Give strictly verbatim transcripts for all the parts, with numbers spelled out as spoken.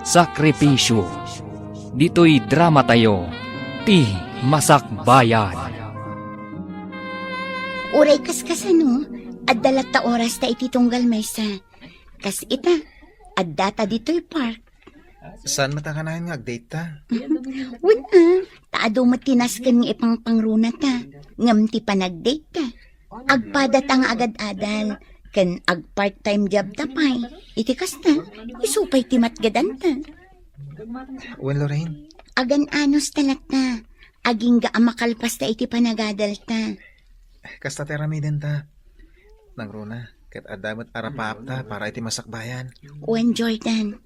Sakripisyo. Ditoy dramatayo, ti Masakbayan. Uray kaskasano, adda latta oras ta iti tunggal maysa. Kas ita, adda ta ditoy park. Saan met a kanayon nga agdate ta? Wen a, ta adu met ti nasken nga ipangpangruna ta, ngem ti panagdate ta, agpada ta nga agad-adal, ken agpart-time job ta pay. Iti kasta, isu pay ti matgadan ta. Wen, Lorraine? Agan-anos ta latta, agingga a makalpas ta iti panagadal ta. Kasta ti aramiden ta. Nangruna, ket adda met arapaap ta para iti Masakbayan. Wen, Jordan,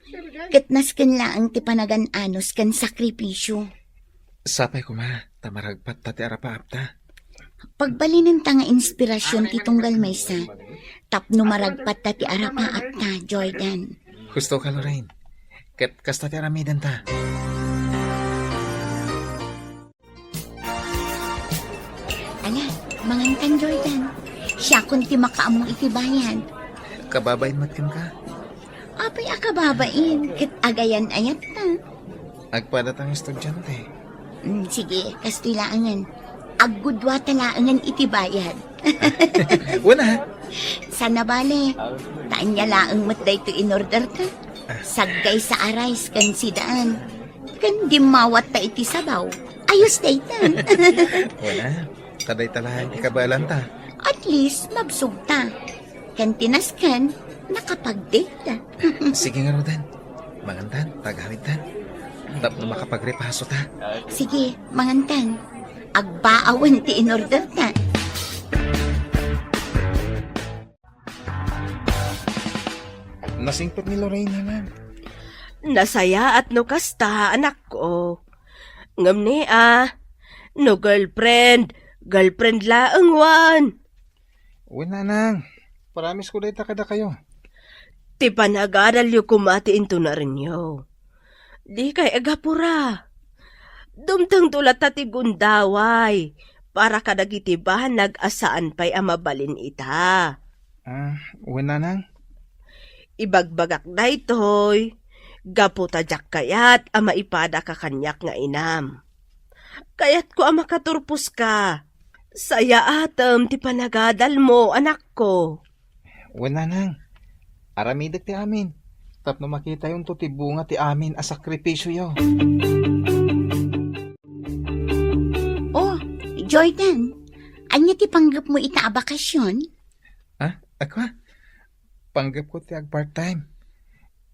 ket nasken laeng ti panagan-anos ken sakripisyo. Sapay koma ta maragpat ta ti arapaap ta. Pagbalinen ta nga inspirasyon ti tunggal maysa tapno maragpat ta ti arapaap ta, Jordan. Husto ka, Lorraine. Ket kasta ti aramiden ta. Ala, mangantan, Jordan. Siakon ti makaammo iti bayad. Kababain met kenka? Apay a kababain, ket agayan-ayat ta. Agpada ta nga estudiante. Mm, sige, kastoy laengen. Aggudua ta laengen iti bayad. Wen a. Sana bale, ta ania laeng met daytoy in-order ta. Saggaysa a rice ken sidaan. Ken dimmawat ta iti sabaw. Ayos dayta. Wen a, ta dayta laeng ti kabaelan ta. At least, mabsog ta. Ken ti nasken, nakapag-date ta. Sige ngaruden. Mangantan, ta agawidtan. Tapno makapagrepaso ta. Sige, mangantan. Agbaawen ti in-order ta. Nasingpet ni Lorraine, nanang. Nasayaat no kasta, anakko. Ngem ni a, no girlfriend, girlfriend laeng wen. Wen, nanang. Promise ko dayta kadakayo. Ti panagadalyo koma ti intunarenyo. Dikay agapura. Dumtengto latta ti gundaway para kadagiti banag a saan pay a mabalin ita. Ah, wen, nanang. Ibagbagak daytoy, gapu ta diak kayat a maipadaka kaniak nga inam. Kayatko a makaturposka. Sayaatem ti panagadalmo, anakko. Wen, nanang. Aramidek ti amin. Tapno makitayonto ti bunga ti amin a sakripisyoyo. Oh, Jordan, ania ti panggepmo ita a bakasyon? Ah, ako? Panggepko ti ag-part-time.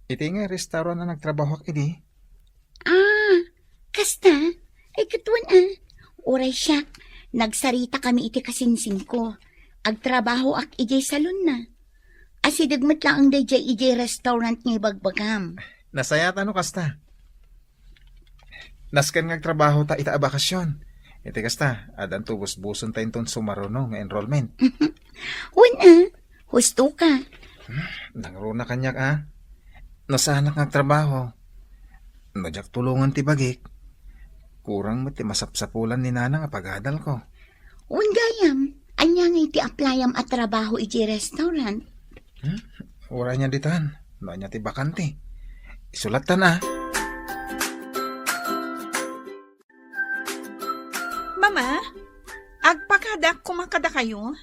Iti nga restaurant a nagtrabahoak idi. Ah, kasta? Ay, ket wen a. Uray siak, nagsaritakami iti kasinsingko. Agtrabahoak idiay salonna. Asideg met laeng daydiay idiay restaurant nga ibagbagam. Nasayaat no kasta. Nasken nga agtrabaho ta ita a bakasyon. Iti kasta, addanto busbusen ta inton sumaruno nga enrollment. Wen a, husto ka. Nangruna kaniak a. No saanak nga agtrabaho, no diak tulongen ti bagik, kurang met ti masapsapulan ni nanang a pagadalko. Wen gayam, ania nga iti applyam a trabaho iti restaurant? Hmm? Uray nia ditan, no ania ti bakante. Isulattan a. Mama, agpakadaak koma kadakayo.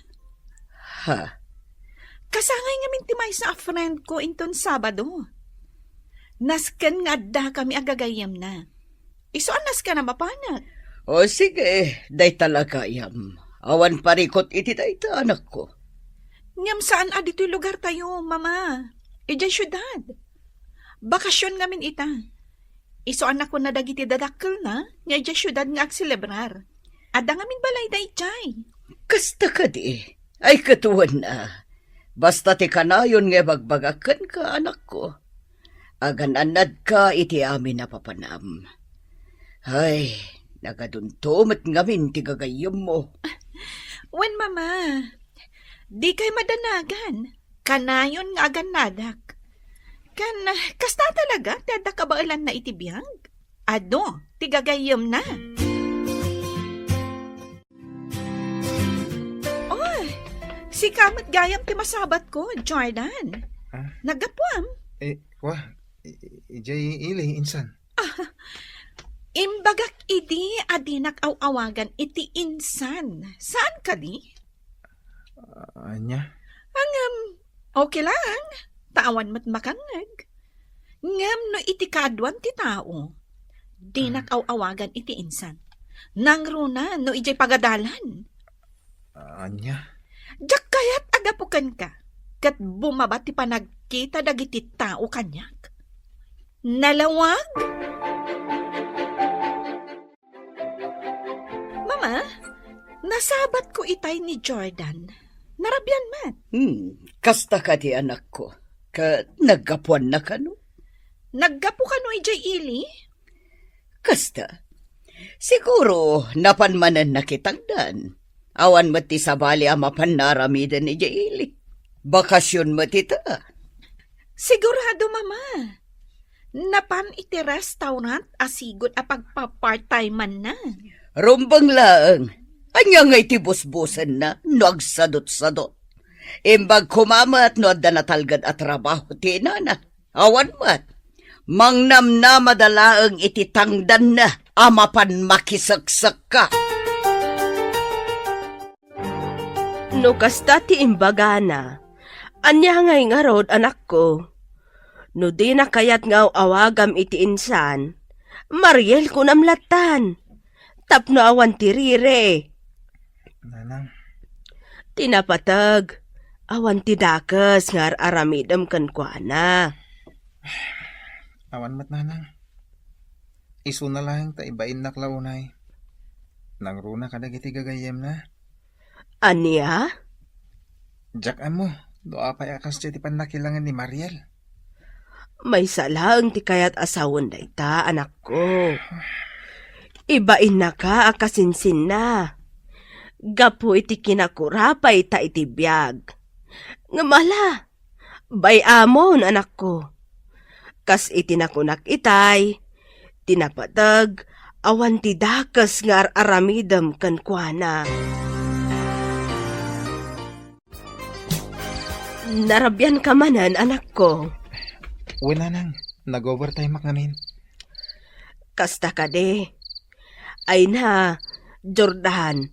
Ha? Kasangay ngamin ti maysa a friend ko inton Sabado. Nasken nga addakami a gagayyemna. Isu a nasken a mapanak. O sige, dayta la gayam. Awan parikut iti dayta, anakko. Ngem saan a ditoy lugartayo, Mama. Idiay siudad. Bakasyon ngamin ita. Isu a nakuna dagiti dadakkelna nga idiay siudad nga agselebrar. Adda ngamin balayda idiay. Kasta kadi? Ay, ket wen a. Basta ti kanayon nga ibagbagak kenka, anakko. Agan-annadka iti amin a papanam. Ay, nagadunto met ngamin ti gagayyemmo. Wen, Mama, dikay madanagan. Kanayon nga agannadak. Ken, kasta talaga ti adda kabaelanna iti biag? Adu ti gagayyemna. Oh, sika met gayam ti masabatko, Jordan. Ah? Naggapuam? Eh, wa, I-, idiay ili, insan. Imbagak idi a dinak aw-awagan iti insan. Saan kadi? Ah, ania? Ngem, okay lang. Ta awan met makangngeg. Ngem no iti kaaduan ti tao, dinak Ah. aw-awagan iti insan. Nangruna no idiay pagadalan. Ah, ania? Diak kayat a gapu kenka, ket bumaba ti panagkita dagiti tao kaniak. Nalawag? Mama, nasabatko itay ni Jordan. Narabian met. Hmm, kasta kadi, anakko? Ket naggapuanna kano? Naggapu kano idiay ili? Kasta. Siguro, napan manen nakitangdan. Awan met ti sabali a mapan naaramiden idiay ili. Bakasion met ita. Sigurado, Mama. Napan iti restaurant a sigud a pagpa-part-time-anna. Rumbeng laeng. Ania ngay ti busbusenna no agsadutsadut? Imbag koma met no adda natalged a trabaho ti inana. Awan met. Mangnamnamada laeng iti tangdanna a mapan makiseksekka. No kasta ti imbagana, ania ngay ngarud, anakko? No dina kayat nga aw-awagam iti insan, Mariel kunam lattan. Tapno awan ti riri. Nanang. Ti napateg, awan ti dakes nga ar-aramidem kenkuana. Awan met, Nanang. Isuna laeng ta ibainnak la unay. Nangruna kadagiti gagayyemna. Ania? Diak ammo no apay a kasdiay ti pannakilangen ni Mariel. Maysa laeng ti kayat a sawen dayta, anakko. Ibainnaka a kasinsinna. Gapu iti kinakurapay ta iti biag. Ngem ala, bay-amon, anakko. Kas iti nakunak itay, ti napateg, awan ti dakes nga ar-aramidem kenkuana. Narabianka manen, anakko. Wen, Nanang, nag-overtime-ak ngamin. Kasta kadi. Ay na, Jordan.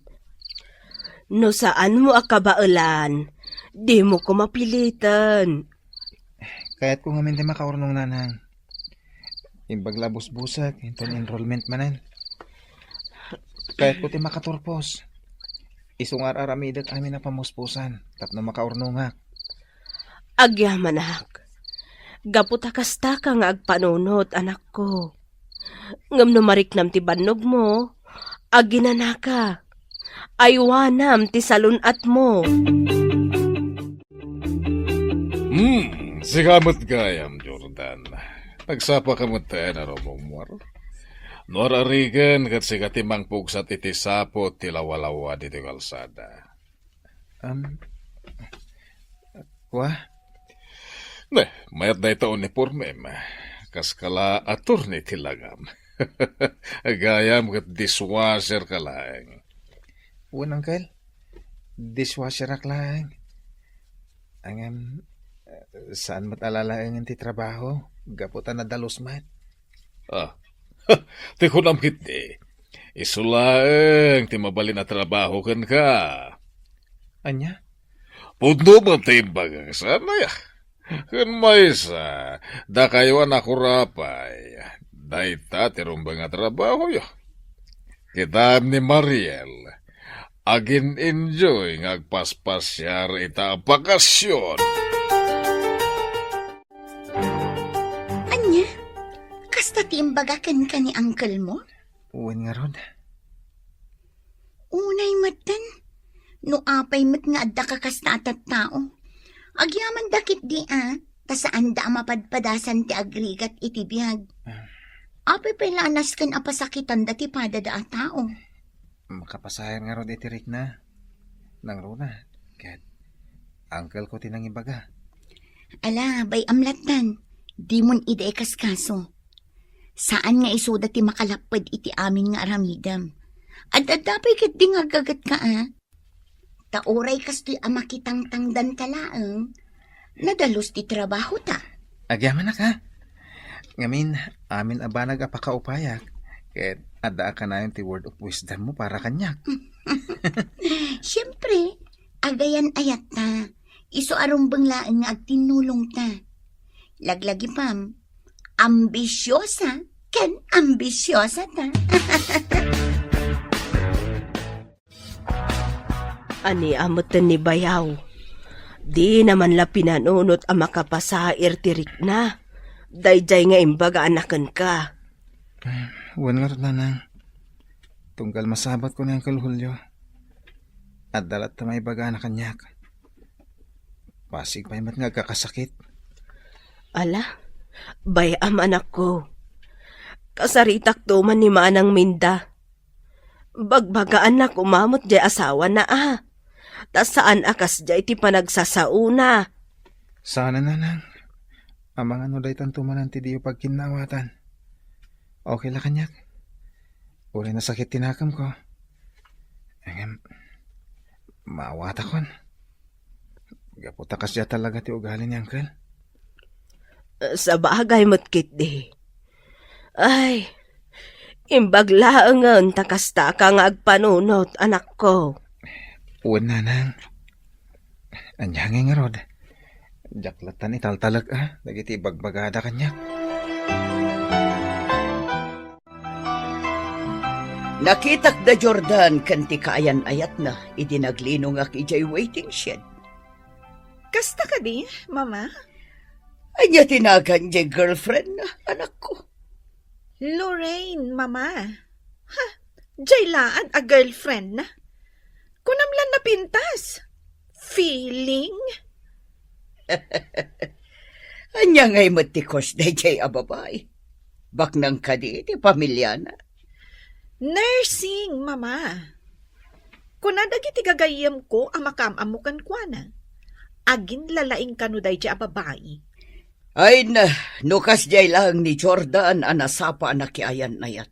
No saanmo a kabaelan, dimo ko mapiliten. Kayatko ngamin ti makaurnong, Nanang. Imbag la busbusek inton enrollment manen. Kayatko ti makaturpos. Isu nga ar-aramidek amin a pamuspusan tapno makaurnongak. Agyamanak. Gapu ta kastaka nga agpanunot, anakko. Ngem no mariknam ti bannogmo, aginanaka. Aywanam ti salun-atmo. Hmm, sika met gayam, Jordan. Nagsapaka met a rummuar. No ar-arigen ket sika ti mangpugsat iti saput ti lawalawa ditoy kalsada. Um, kua? Ne, mayat dayta uniformem. Kaska la attorney ti langam. Gayam ket dishwasher ka laeng. Wen, Uncle. Dishwasherak laeng. Ngem, saan met a lalaengen ti trabaho, gapu ta nadalus met. Ah, ti kunam ketdi, isu laeng ti mabalin a trabaho kenka. Ania? Pudno met ti imbagak, saan aya? Ken maysa, dakayo a nakurapay, dayta ti rumbeng a trabahoyo. Kitaem ni Mariel, agin-enjoy nga agpaspasiar ita a bakasion. Ania? Kasta ti imbaga kenka ni uncle mo? Wen ngarud. Unay metten, no apay met nga adda ka kasta a tattao. Agyamanda ketdi a, ta saanda a mapadpadasan ti agrigat iti biag. Ah. Apay pay la a nasken a pasakitanda ti padada a tao? Makapasayan ngarud iti rikna. Nangruna, ket uncle ko ti nangibaga. Ala, bay-am lattan, dimon ida ikaskaso. Saan nga isuda ti makalapped iti amin nga aramidem. Ad-adda pay ketdi nga aggagetka a. Ta uray kastoy a makitangtangdanta laeng, nadalus ti trabahota. Agyamanak, ha? Ngamin, amin a banag a pakaupayak, ket adda a kanayon ti word of wisdom mo para kaniak. Siempre, agayan-ayatta, isu a rumbeng laeng nga agtinnulongta. Laglagipem, ambisiosa ken ambisiosata. Ania metten ni bayaw? Dina man la pinanunot a makapasair ti rikna. Daydiay nga imbagaanna kenka. Wen ngarud, nanang. Tunggal masabatko ni Uncle Julio, adda latta maibagana kaniak. Pasig pay met nga agkakasakit. Ala, bay-am, anakko. Kasaritakto man ni Manang Minda. Bagbagaanna koma met diay asawana a. Ta saan a kasdiay ti panagsasaona. Saan a, nanang. Amangan no daytanto manen ti diyo pagkinnawatan. Okay la kaniak. Uray nasakit ti nakemko. Ngem, maawatakon. Gapu ta kasdiay talaga ti ugali ni Uncle. Sabagay met ketdi. Ay, imbag laengen ta kastaka nga agpanunot, anakko. Wen, nanang. Ania ngay ngarud? Diak latta italtalek a dagiti ibagbagada kaniak. Nakitak da Jordan ken ti kaayan-ayatna idi naglinongak idiay waiting shed. Kasta kadi, Mama? Ania ti nagan diay girlfriend na, anakko? Lorraine, Mama. Ha, diay laad a girlfriend na. Kunam lan napintas. Feeling? Ania ngay met ti course daydiay a babai? Baknang kadi ti pamiliana? Nursing, Mama. Kuna dagiti gagayyemko a makaam-ammo kenkuana, aginlalaing kano daydiay a babai. Ay na, no kasdiay laeng ni Jordan a nasapa a nakiayan-ayat,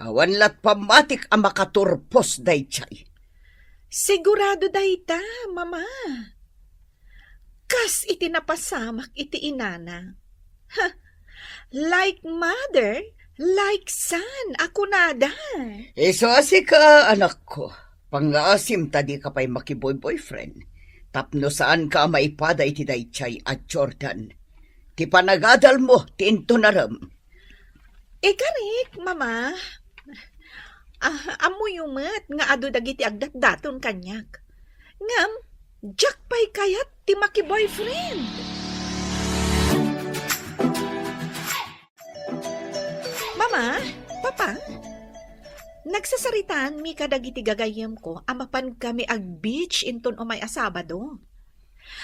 awan lat pammatik a makaturpos daydiay. Sigurado dayta, Mama. Kas iti napasamak iti inana. Ha, like mother, like son a kunada. Isu a sika, anakko, pangngaasim ta dika pay makiboy-boyfriend tapno saanka a maipada iti daydiay a Jordan. Ti panagadalmo ti intunarem. Ikarik, Mama. Ah, ammoyo met nga adu dagiti agdatdaton kaniak. Ngem, diak pay kayat ti makiboyfriend. Mama, Papa, nagsasaritaanmi kadagiti gagayyemko a mapankami ag-beach inton umay a Sabado.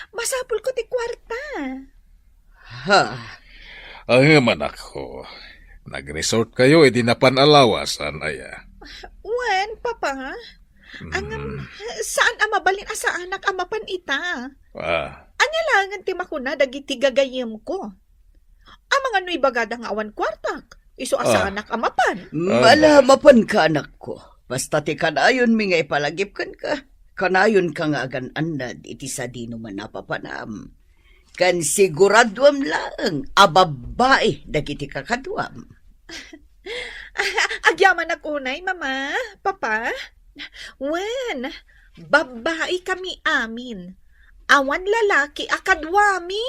Masapulko ti kuarta. Ha? Ngem, anakko, nag-resort kayo idi napan a lawasan, aya? Wen, Papa. Ngem, saan a mabalin a saanak a mapan ita. Ah. Ania laengen ti makuna dagiti gagayyemko? Amangan no ibagada nga awan kuartak, isu a saanak a mapan. Ala, mapanka, anakko. Basta ti kanayonmi nga ipalagip kenka, kanayonka nga agan-annad iti sadinoman a papanam. Ken siguraduam laeng a babbai dagiti kakaduam. Agyamanak unay, Mama, Papa. Wen, babbai kami amin. Awan lalaki a kaduami.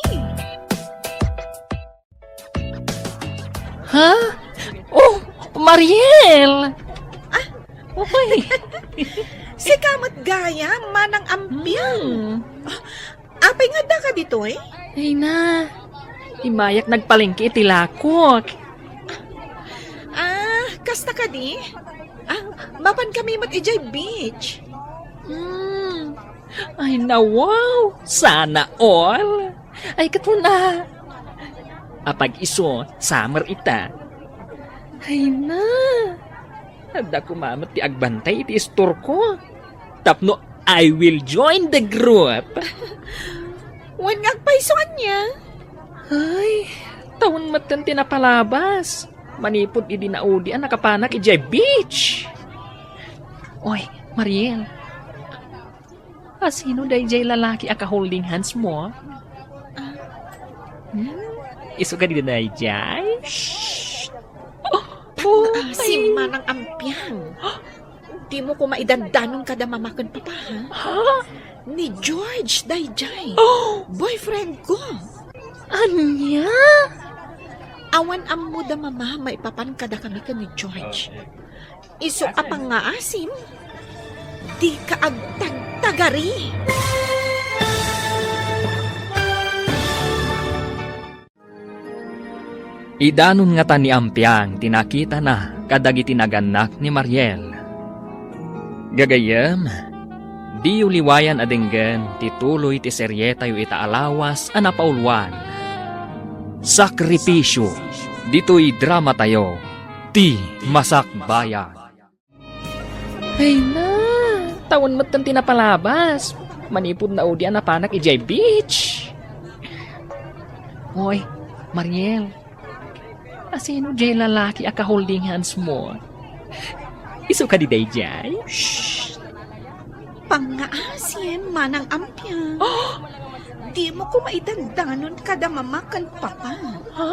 Ha? Oh, Mariel! Ah? Uy! Sika met gayam, Manang Ampiang. Hmm. Ah, apay nga addaka ditoy? Ay na, immayak nagpalengke iti lakok. Ah, kasta kadi? Ah, mapan kami met idiay beach. Hmm. Ay na, wow! Sana all! Ay, ket kuna. Apag isu, summer ita. Ay na. Adda koma met ti agbantay iti istorko. Tapno I will join the group. Wen nga agpayso ania? Ay, tawen metten ti napalabas. Manipud idi naudian a nakapanak idiay beach. Oy, Mariel. A sino daydiay lalaki a ka-holding hands mo? Ah. Hmm? Isu kadi daydiay? Shh! Pangngaasim, Manang Ampiang. Dimo koma idandanon kada mama ken papa, ha? Ha? Ni George daydiay. Boyfriend ko. Ania? Awan ammo da mama maipapan kadakami ken ni George. Isu a pangngaasim, dika agtagtagari. Idanon ngata ni Ampiang ti nakitana kadagiti nagannak ni Mariel. Gagayyem, diyo liwayan a denggen ti tuloy ti serietayo ita a lawas a napauluan, Sakripisyo, ditoy dramatayo, Ti Masakbayan. Ay na, tawen metten ti napalabas. Manipud naudi a napanak idiay beach. Oy, Mariel, asino diay lalaki a ka-holding hands mo? Isu kadi daydiay? Shh! Pangngaasim, Manang Ampiang. Dimo koma idandanon kada mama ken papa. Ha?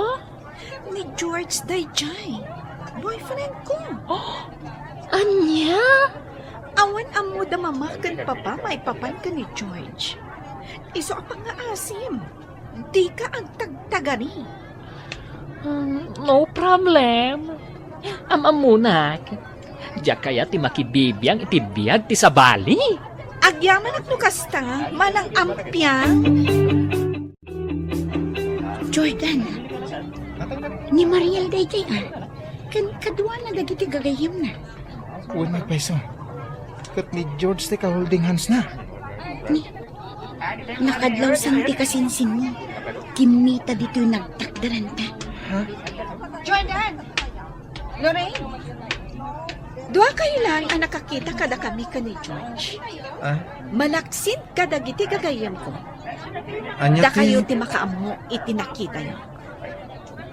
Ni George daydiay. Boyfriend ko. Ania? Awan ammo da mama ken papa maipapan ken ni George. Isu a pangngaasim, dika agtagtagari. Um, no problem. Am-ammonak. Diak kayat ti makibibiang iti biag ti sabali. Agyamanak no kasta, Manang Ampiang. Jordan, ni Mariel daydiay, a. Ken kaduana dagiti gagayyemna. Wen, agpayso. Ket ni George ti ka-holding handsna. Ni, nakadlawsan ti kasinsinmo. Kimmita ditoy nagtakderanta. Ha? Jordan! Lorraine! Dua kayo lang a nakakita kadakami ken ni George. Ah? Malaksid kadagiti gagayyemko. Ania ti Dakayo ti makaammo iti nakitayo.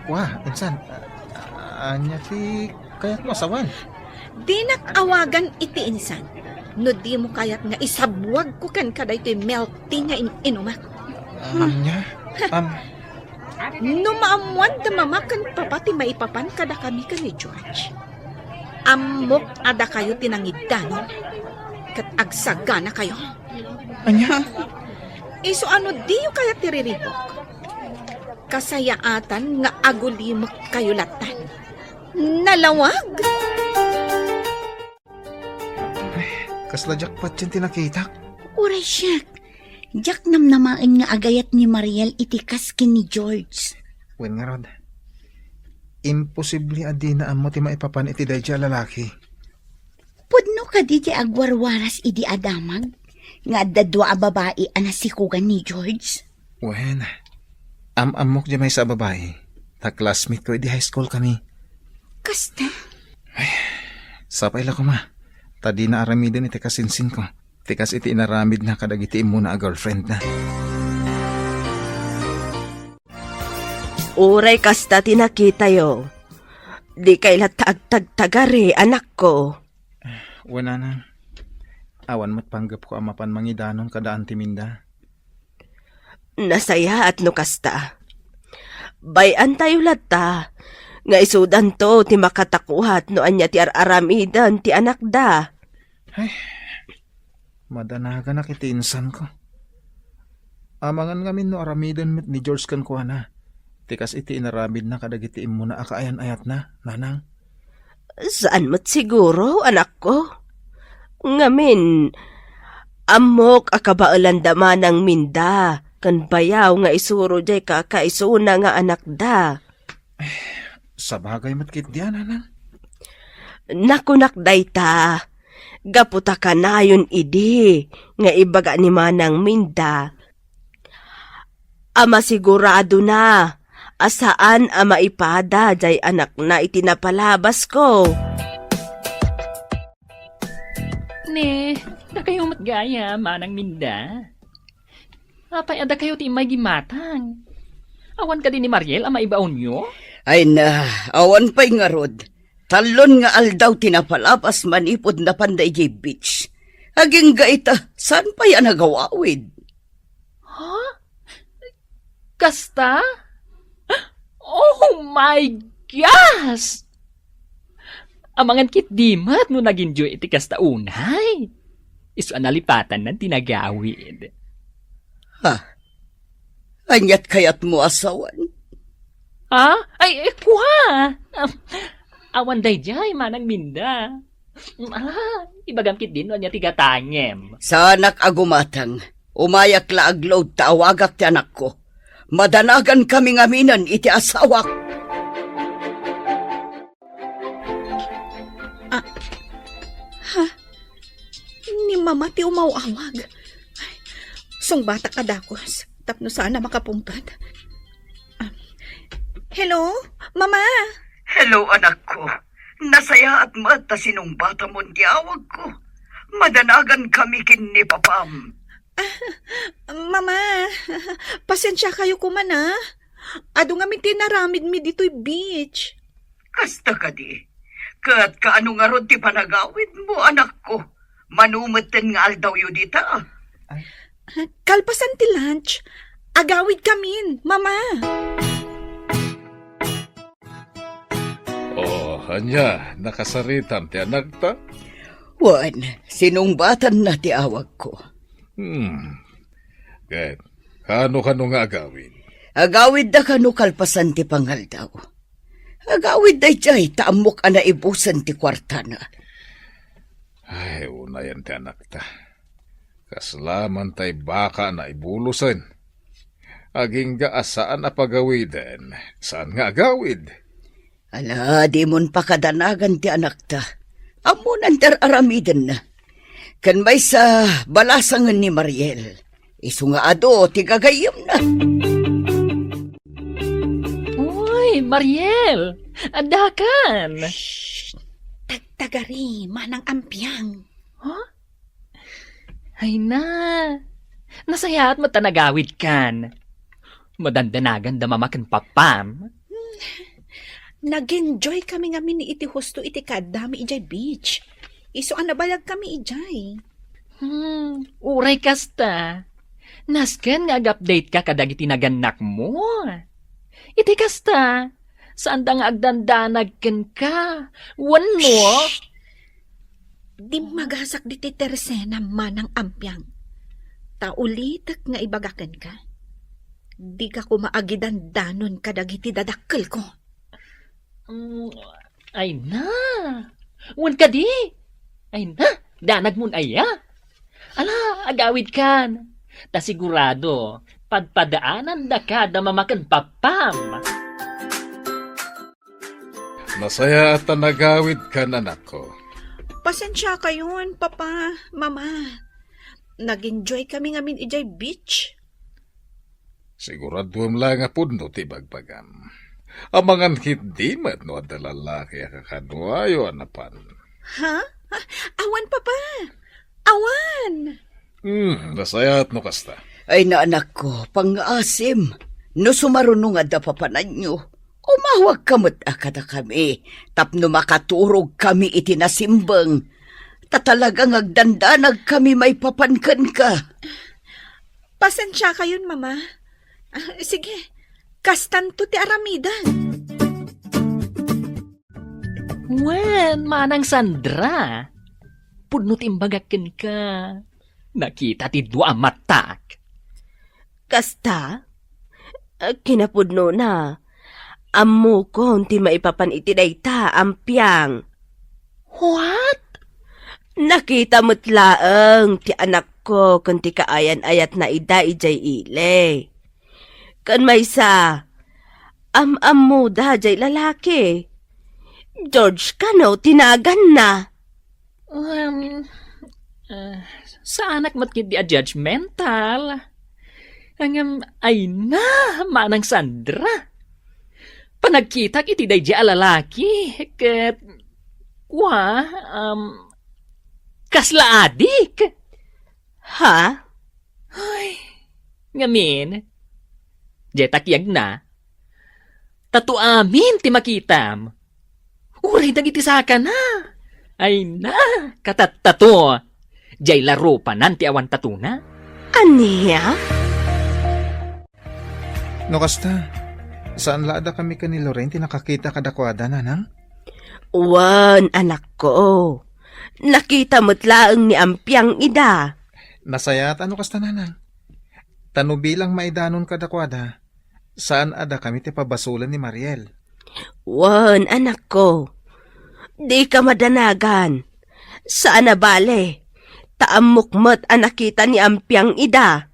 Wa, insan. A-, ania ti kayatmo a sawen? Dinak awagan iti insan no dimo kayat nga isabwagko kenka daytoy milk tea nga in-inumak. Ania? Am, No maammoan da mama ken papa ti maipapan kadakami ken ni George, ammok a dakayo ti nangiddanon ket agsaganakayo. Ania? Isu a no diyo kayat ti riribuk, kasayaatan nga agulimekkayo lattan. Nalawag! Ay, kasla diak patien ti nakitak. Uray siak, diak namnamaen nga agayat ni Mariel iti kas ken ni George. Wen ngarud, imposible a dina ammo ti maipapan iti daydiay a lalaki. Pudno kadi ti agwarwaras idi a damag nga adda dua a babai a nasikogan ni George? Wen, am-ammok diay maysa a babai, ta classmate ko idi high school kami. Kasta? Ay, sapay la koma, ta dina aramiden iti kasinsinko, ti kas iti inaramidna kadagiti immuna a girlfriendna. Uray kasta ti nakitayo, dikay latta agtagtagari, anakko. Wen, nanang, awan met panggepko a mapan mangidanon kada Auntie Minda. Nasayaat no kasta. Bay-antayo latta nga isudanto ti makatakuat no ania ti ar-aramiden ti anakda. Ay, madanaganak iti insanko. Amangan ngamin no aramiden met ni George kenkuana ti kas iti inaramidna kadagiti immuna a kaayan-ayatna, nanang. Saan met siguro, anakko. Ngamin, ammok a kabaelanda Manang Minda ken bayaw nga isuro diay kakaisuna nga anakda. Sabagay met ketdi, nanang. Nakunak dayta, gapu ta kanayon idi nga ibaga ni Manang Minda a masiguradona a saan a maipada diay anakna iti napalabasko. Ne, dakayo met gayam, Manang Minda. Apay a dakayo ti immay gimmatang? Awan kadi ni Mariel a maibaonyo? Ay na, awan pay ngarud. Tallon nga aldaw ti napalabas manipud napanda idiay beach. Agingga ita, saan pay a nagawawid? Ha? Kasta? Oh my Yes! Amangan ketdi met no nag-enjoy iti kasta unay. Isu a nalipatanna ti nagawid. Ha? Aniat kayatmo a sawen? Ha? Ay, eh, kua! Awan daydiay, Manang Minda. Ah, ibagam ketdi no ania ti gatangem. Saanak a gumatang. Umayak la agload ta awagak ti anakko. Madanagankami ngaminen iti asawak. Ah, ha? Ni Mama ti umaw-awag. Ay, sungbatak a dakes tapno saan a makapungpet. Ah, hello? Mama? Hello, anakko. Nasayaat met ta sinungbatamon ti awagko. Madanagankami ken ni Papam. Ah, Mama, pasensiakayo koma, a. Adu ngamin ti inaramidmi ditoy beach. Kasta kadi? Ket kaano ngarud ti panagawidmo, anakko? Mano metten nga aldawyo dita? Kalpasan ti lunch, agawidkamin, Mama. Oh, ania, nakasaritam ti anakta? Wen, sinungbatanna ti awagko. Hmm. Ket, kano-kano nga agawid? Agawidda kano kalpasan ti pangaldaw. Agawidda idiay ta ammok a naibusen ti kuartana. Ay, unayen ti anakta. Kasla man tay baka a naibulosen. Agingga a saan a pagawiden, saan nga agawid. Ala, dimon pakadanagan ti anakta. Ammonan ti ar-aramidenna. Ken maysa, balasangen ni Mariel. Isu nga adu ti gagayyemna. Uy, Mariel! Addakan! Shh! Tagtagari, Manang Ampiang. Huh? Ay na, nasayaat met ta nagawidkan. Madandanagan da Mama ken Papam. Hmm. Nag-enjoy kami ngamin iti husto iti kaaddami idiay beach. Isu a nabayag kami idiay. Hmm, uray kasta. Nasken nga ag-update ka kadagiti nagannakmo. Iti kasta, saanda nga agdandanag kenka. Wenno? Shh! Dimmagasak ditoy tersenam, Manang Ampiang. Ta ulitek nga ibaga kenka, dika koma agidandanon kadagiti dadakkelko. Mm, ay na. Wen kadi? Ay na, danagmon aya? Ala, agawidkan. Ta sigurado, padpadaanandaka da Mama ken Papam. Nasayaat ta nagawidkan, anakko. Pasensiakayon, Papa, Mama. Nag-enjoy kami ngamin idiay beach. Siguraduem la nga pudno ti ibagbagam. Amangan ketdi met no adda lalaki a kakaduayo a napan. Ha? Awan, Papa. Awan. Hmm, nasayaat no kasta. Ay, anakko, pangngaasim. No sumaruno nga adda papananyo, umawagka met a kadakami tapno makaturogkami iti nasimbeng. Ta talaga nga agdandanagkami maipapan kenka. Pasensiakayon, Mama. Ah, sige, kastanto ti aramiden. Wen, Manang Sandra, pudno ti imbagak kenka. Nakita ti dua a matak. Kasta? Kinapudnona, ammokon ti maipapan iti dayta, Ampiang. What? Nakita met laeng ti anakko ken ti kaayan-ayatna ida idiay ili. Ken maysa, am-ammoda jay lalaki. George kano ti naganna? Um, ah, saanak met ketdi a judgmental. Ngem, ay na, Manang Sandra. Panagkitak iti daydi a lalaki, ket, kua, um, kasla adik. Ha? Ay, ngamin, jay takiagna, tato amin ti makitam. Uray dagiti sakana. Ay na, katattato. Jay larupanan ti awan tatona. Ania? No kasta, Saan la a dakami ken ni Lorraine ti nakakita kadakuada, nanang? Wen, anakko. Nakita met laeng ni Ampiang ida. Nasayaat a no kasta, nanang. Ta no bilang maidanon kadakuada, saan a dakami ti pabasolen ni Mariel. Wen, anakko. Dika madanagan. Saan a bale. Ta ammok met a nakita ni Ampiang ida.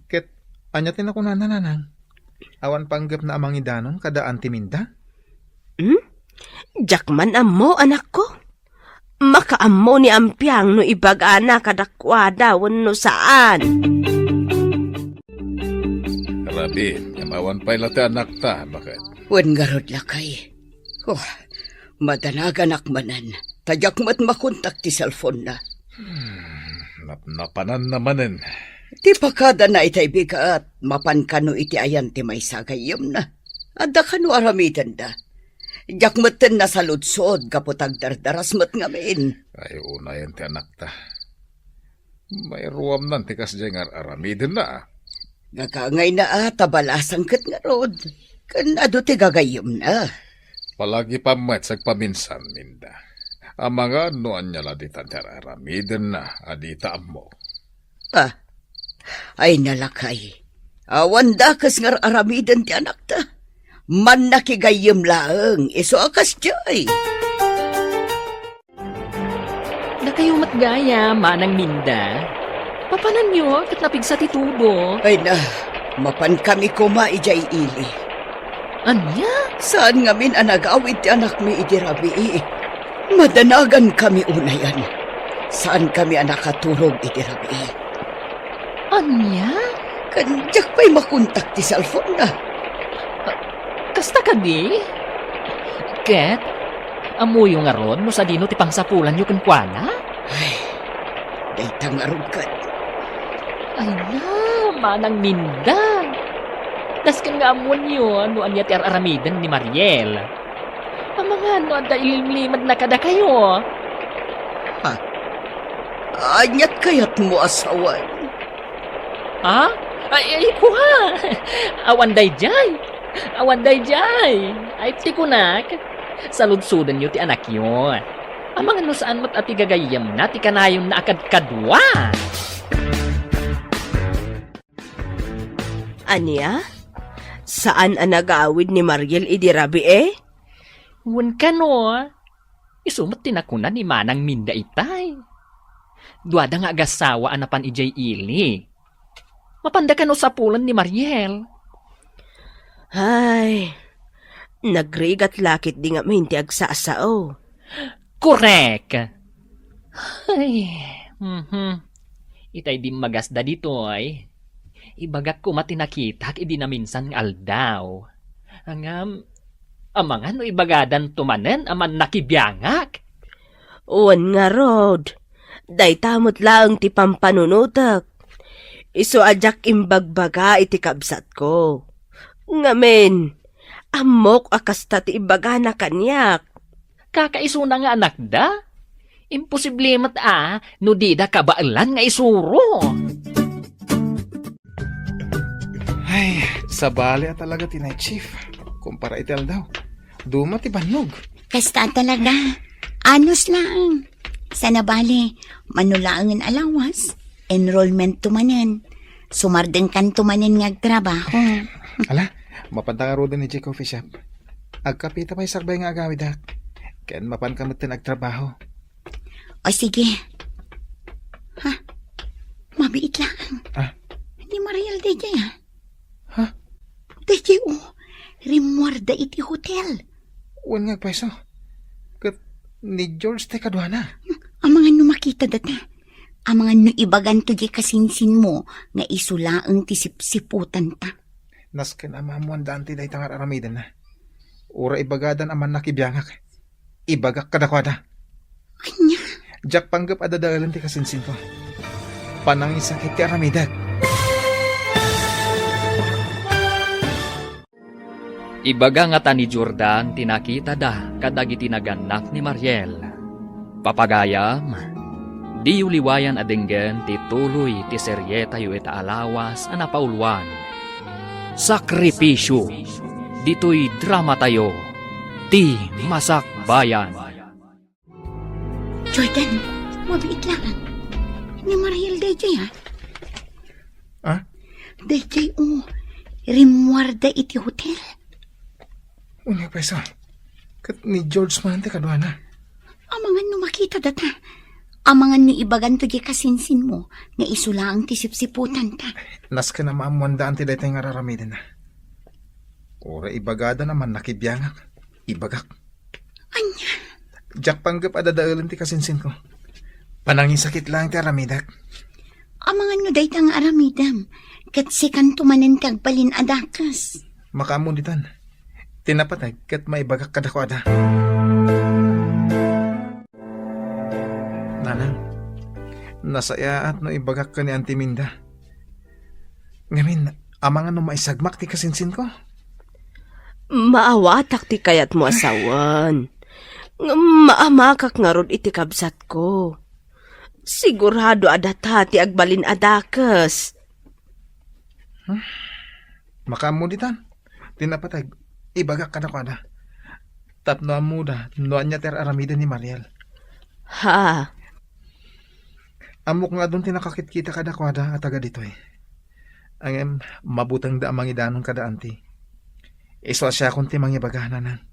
Ket ania ti nakunana, nanang? Awan panggepna a mangidanon kada Auntie Minda? Hmm? Diak man ammo, anakko. Makaammo ni Ampiang no ibagana kadakuada wenno saan. Rabi, ngem awan pay la ti anakta, baket? Wen ngarud, lakay. Oh, madanaganak manen. Ta diak met makontak ti cellphone-na. Hmm, napnapananna manen. Ti pakadana itay bigat, mapan kano iti ayan ti maysa a gayyemna. Adda kano aramidenda. Diak metten nasaludsod gapu ta agdardaras met ngamin. Ay, unayen ti anakta. Mairuamnan ti kasdiay nga ar-aramidenna, a. Gagangayna a ta balasang ket ngarud. Ken adu ti gagayyemna. Palagipam met sagpaminsan, Minda. Amangan no ania la ditan ti ar-aramidenna a dita ammo. Ah, ay nalakay. Awan dakes nga ar-aramiden ti anakta. Mannakigayyem laeng, isu a kasdiay. Dakayo met gayam, Manang Minda. Papananyo ket napigsa ti tudo. Ay na, mapankami koma idiay ili. Ania? Saan ngamin a nagawid ti anakmi idi rabii. Madanagankami unayen. Saankami a nakaturog idi rabii. Ania? Ken diak pay makontak ti cellphone-na. Kasta kadi? Ket, ammoyo ngarud no sadino ti pangsapulanyo kenkuana? Ay, dayta ngarud ket. Ay na, Manang Minda. Dasken nga ammoenyo no ania ti ar-aramiden ni Mariel. Amangan no adda ilimlimedna kadakayo. Ha? Aniat kayatmo a sawen? Ha? Ay, ay, kua! Awan daydiay! Awan daydiay! Ay, ti kunak, saludsodenyo ti anakyo. Amangan no saan met a ti gagayyemna ti kanayonna a kadkadua. Ania? Saan a nagawid ni Mariel idi rabii? Wen kano, isu met ti nakuna ni Manang Minda itay. Duada nga agasawa a napan idiay ili. Mapanda kano sapulen ni Mariel? Ay, nagrigat la ketdi ngamin ti agsasao. Korek! Ay, mhm. Itay dimmagasda ditoy. Ibagak koma ti nakitak idi naminsan nga aldaw. Ngem, amangan no ibagadanto manen a mannakibiangak? Wen ngarud, dayta met laeng ti pampanunotek. Isu a diak imbagbaga iti kabsatko. Ngamin, ammok a kasta ti ibagana kaniak. Kakaisuna nga anakda? Imposible met a no dida kabaelan nga isuro. Ay, sabali a talaga ti night shift. Kumpara iti aldaw, duma ti bannog. Kasta talaga. Anus laeng. Sana bali, mano laengen a lawas, enrollment to manen. Sumardengkan to manen nga agtrabaho. Ala, mapanta ngaruden idiay coffee shop. Agkapita pay sakbay nga agawidak. Ken mapanka metten agtrabaho. O sige. Ha? Mabiit laeng. Ah? Ni Mariel daydiay, ah. Ha? Daydiay, o. Rimmuarda iti hotel. Wen nga agpayso. Ket ni George ti kaduana. Amangan no makita data. Amangan no ibaganto diay kasinsinmo nga isu laeng ti sipsiputanta. Nasken a maammoan danti dayta nga ar-aramidenna. Uray ibagadan a mannakibiangak. Ibagak kadakuada. Ania? Diak panggep a dadaelen ti kasinsinko. Panangisakit ti aramidek. Ibaga ngata ni Jordan ti nakitada kadagiti nagannak ni Mariel. Papagayam, diyo liwayan a denggen ti tuloy ti serietayo ita a lawas a napauluan. Sakripisyo. Ditoy dramatayo, Ti Masakbayan. Jordan, mabiit lang. Ni Mariel dayjay, ha? Ah? Dayjay, o. Rimmuarda iti hotel. Unya, pay sa. Ket ni George man ti kaduana. Amangan no makita data. Amangan no ibaganto di kasinsinmo nga isu laeng ti sipsiputanta. Nasken a maammuanda anti daytoy nga ar-aramidenna. Uray ibagada a mannakibiangak. Ibagak. Ania? Diak panggep a dadaelen ti kasinsinko. Panangisakit laeng ti aramidek. Amangan no dayta nga aramidem, ket sikanto manen ti agbalin a dakes. Makaammo ditan. Ti napateg ket maibagak kadakuada. Nanang, nasayaat no ibagak ken ni Auntie Minda. Ngamin, amangan no maisagmak ti kasinsinko? Maawatak ti kayatmo a sawen. Ngem maamakak ngarud iti kabsatko. Sigurado a data ti agbalin a dakes. Hmm? Makaammo ditan. Ti napateg, ibagak kadakuada. Tapno ammoda no ania ti ar-aramiden ni Mariel. Ha? Ammok nga adun ti nakakitkita kadakuada a taga ditoy. Ngem, mabutengda a mangidanon kada Auntie. Isu a siakon ti mangibaga, Nanang.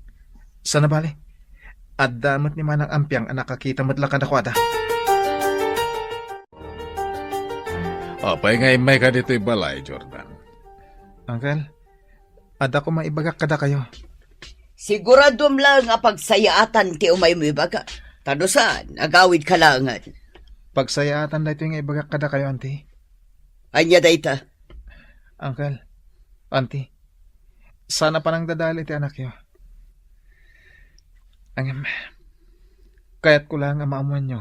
Sana bale, adda met ni Manang Ampiang a nakakita met la kadakuada. Apay nga immayka ditoy balay, Jordan? Uncle, adda koma ibagak kadakayo. Siguradom laeng a pagsayaatan ti umaymo ibaga. Ta no saan, agawidka laengen. Pagsayaatan daytoy nga ibagak kadakayo, Auntie. Ania dayta? Uncle, Auntie, sana panangdadael iti anakyo. Ngem, kayatko laeng a maammoanyo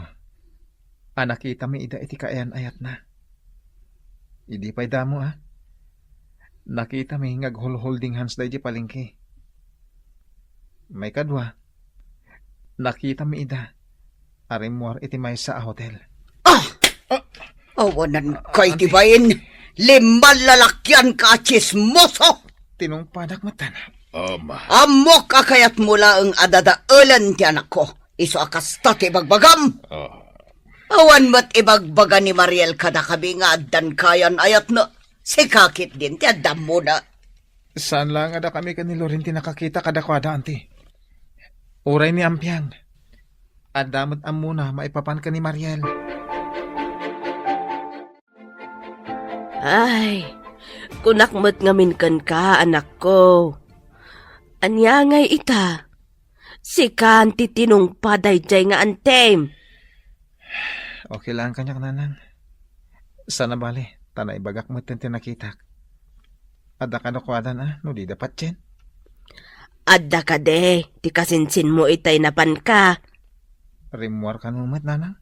a nakitami ida iti kaayan-ayatna. Idi pay damo, a, nakitami nga aghulhulding hans daydi palengke. Maikadua, nakitami ida a rimmuar iti maysa a hotel. Ah! Ah! Awananka iti bain. Limman lalakianka a tsismoso! Tinungpadak metten. Ama. Ammok a kayatmo laeng a dadaelen ti anakko. Isu a kasta ti ibagbagam. Ah. Awan met ibagbaga ni Mariel kadakami nga addan kaayan-ayatna. Sika ketdin ti adda ammona. Saan laeng a dakami ken ni Loren ti nakakita kadakuada, Auntie. Uray ni Ampiang. Adda met ammona maipapan ken ni Mariel. Ay, kunak met ngamin kenka, anakko. Ania ngay ita? Sikan ti tinungpa daydiay nga antem. Okay lang kaniak, Nanang. Sana bale, ta naibagak met ti nakitak. Adda kadakuadan a, no dida patien? Adda kadi ti kasinsinmo itay napanka? Rimmuar kano met, Nanang.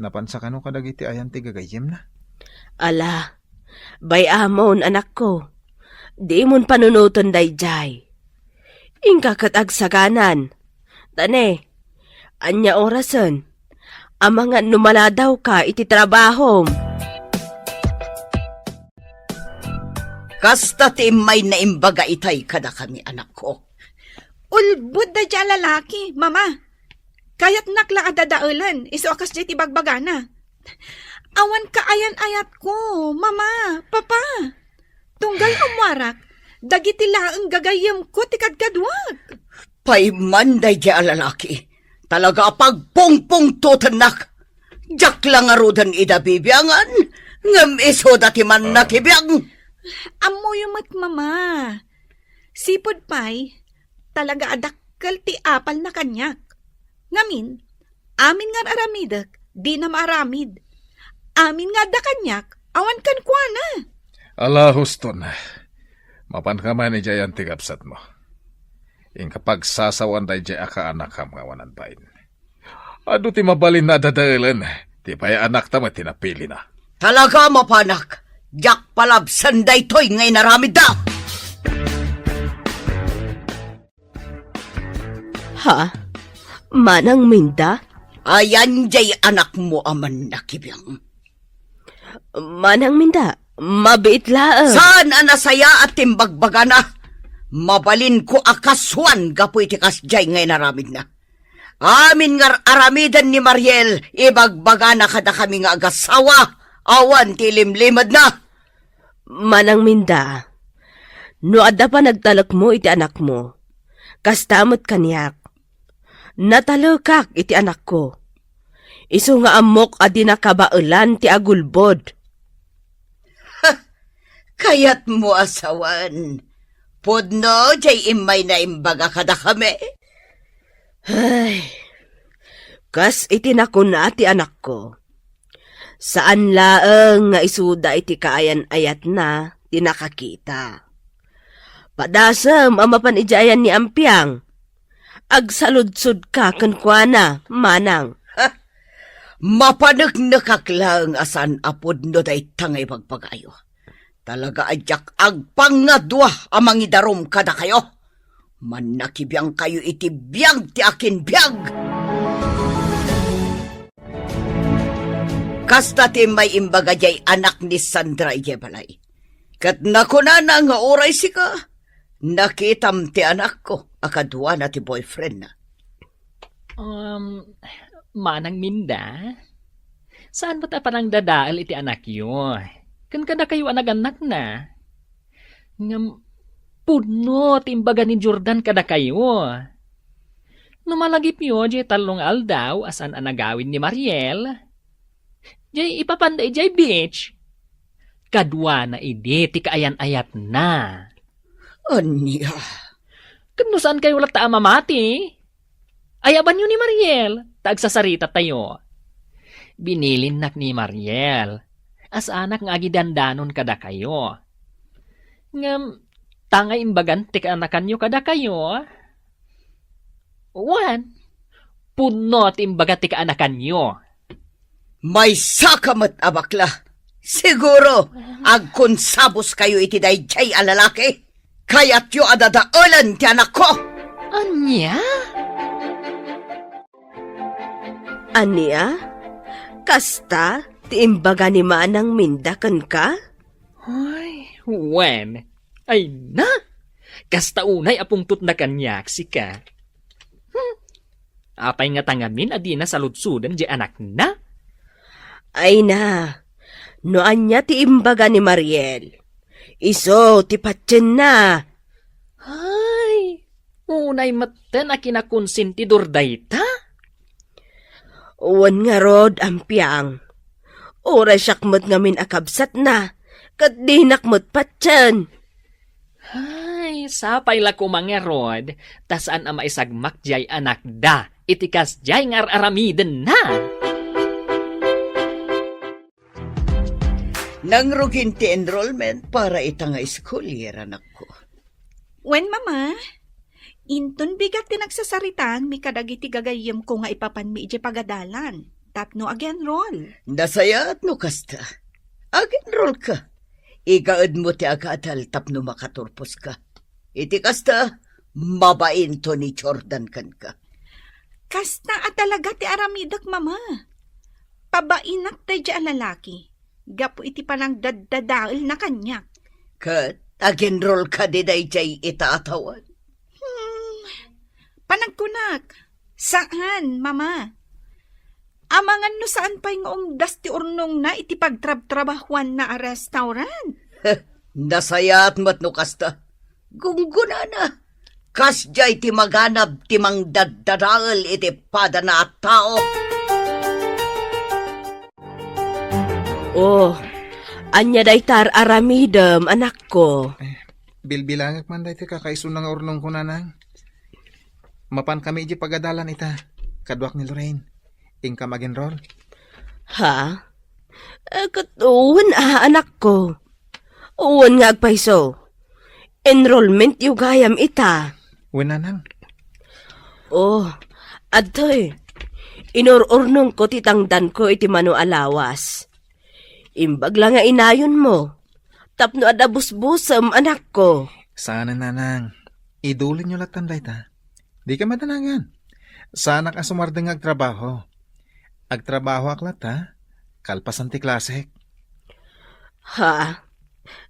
Napansa kano kadagiti ayan ti gagayyemna? Ala, bay-amon, anakko. Dimon panunoten daydiay. Inka ket agsaganan. Ta ne, ania orasen? Amangan no maladawka iti trabahom. Kasta ti immay naimbaga itay kadakami, anakko. Ulbod daydiay a lalaki, Mama. Kayatnak la a dadaelen, isu a kasdiay ti bagbagana. Awan kaayan-ayatko, Mama, Papa. Tunggal ummuarak, dagiti laeng gagayyemko ti kadkaduak. Pay man daydiay a lalaki, talaga a pagpungpungtotennak. Diak la ngaruden ida bibiangan, ngem isuda ti mannakibiang. Ammoyo met, Mama. Sipud pay, talaga a dakkel ti apalna kaniak. Ngamin, amin nga ar-aramidek, dina maaramid. Amin nga adda kaniak, awan kenkuana. Ala, huston. Mapanka man idiay ayan ti kabsatmo. Inka pagsasawan daydiay a kaanakam nga awan agbain. Adu ti mabalin a dadaelen. Ti pay anakta met ti napilina. Talaga mapanak. Diak palabsen daytoy nga inaramidda. Ha? Manang Minda? Ayan jay anakmo a mannakibiang. Manang Minda, Mabiit laeng. Saan a nasayaat ti imbagbagana? Mabalinko a kasuan gapu iti kasdiay nga inaramidna. Amin nga aramiden ni Mariel, ibagbagana kadakami nga agasawa, awan ti ilimlimedna. Manang Minda, no adda panagtalekmo iti anakmo, kasta met kaniak. Natalekak iti anakko. Isu nga ammok a di nakabaelan ti agulbod. Kayatmo a sawen, pudno jay immay naimbaga kadakami? Ay, kas iti nakuna ti anakko, saan laeng nga isuda iti kaayan-ayatna ti nakakita. Padasem a mapan idiay ayan ni Ampiang. Agsaludsodka kenkuana, manang. Ha? Mapaneknekak laeng a saan a pudno dayta nga ibagbagayo. Talaga a diak agpangadua a mangidarum kadakayo. Mannakibiangkayo iti biag ti akin biag. Kasta ti immay imbaga diay anak ni Sandra idiay balay. Ket nakunana nga uray sika, nakitam ti anakko a kaduana ti boyfriendna. Um, Manang Minda, saan met a panangdadael iti anakyo? Ken kadakayo a nagannakna? Ngem pudno ti imbaga ni Jordan kadakayo. No malagipyo diay tallo nga aldaw a saan a nagawid ni Mariel, diay ipapanda idiay beach. Kaduana idi ti kaayan-ayatna. Ania? Ket no saankayo latta a mamati, ayabanyo ni Mariel, ta agsasaritatayo. Binilinnak ni Mariel a saanak nga agidandanon kadakayo. Ngem, ta nga imbagan ti kaanakanyo kadakayo, wen, pudno ti imbaga ti kaanakanyo. Maysaka met a bakla. Siguro, agkonsabuskayo iti daydiay a lalaki. Kayatyo a dadaelen ti anakko. Ania? Ania? Kasta ti imbaga ni Manang Minda kenka? Ay, wen. Ay na! Kasta unay a pungtotna kaniak, sika. Hmm. Apay ngata ngamin a dina saludsoden diay anakna? Ay na, no ania ti imbaga ni Mariel, isu ti patienna. Ay, unay metten a kinakonsentidor dayta? Wen ngarud, Ampiang. Uray siak met ngamin a kabsatna, ket dinak met patien. Ay, sapay la koma ngarud, ta saan a maisagmak diay anakda iti kasdiay nga ar-aramidenna. Nangrugin ti enrollment para ita nga school year, anakko. Wen, Mama. Inton bigat ti nagsasaritaanmi kadagiti gagayyemko nga ipapanmi idiay pagadalan tapno ag-enroll. Nasayaat no kasta. Ag-enrollka. Igaedmo ti agadal tapno makaturposka. Iti kasta, mabainto ni Jordan kenka. Kasta a talaga ti aramidek, Mama. Pabainak daydiay a lalaki gapu iti panangdaddadaelna kaniak. Ket ag-enrollka daydiay ita a tawen? Hmm, panagkunak, saan, Mama. Amangan no saan pay nga umdas ti urnongna iti pagtrabtrabahuanna a restaurant. Nasayaat met no kasta. Gunggonana. Kasdiay ti maganab ti mangdaddadael iti padana a tao. Oh, ania dayta ar-aramidem, anakko? Eh, bilbilangek man daytoy kakaisuna nga urnongko, nanang. Mapankami idiay pagadalan ita, kaduak ni Lorraine. Inka mag-enroll? Ha? Eh, ket wen a, anakko. Wen nga agpayso. Enrollment-yo gayam ita. Wen, nanang. Oh, adtoy. Inur-urnongko ti tangdanko iti mano a lawas. Imbag la nga inayonmo. Tapno adda busbusem, anakko. Saanen, nanang. Idulinyo lattan dayta. Dika madanagan. Saanak a sumardeng nga agtrabaho. Agtrabahoak latta, kalpasan ti klasek. Ha?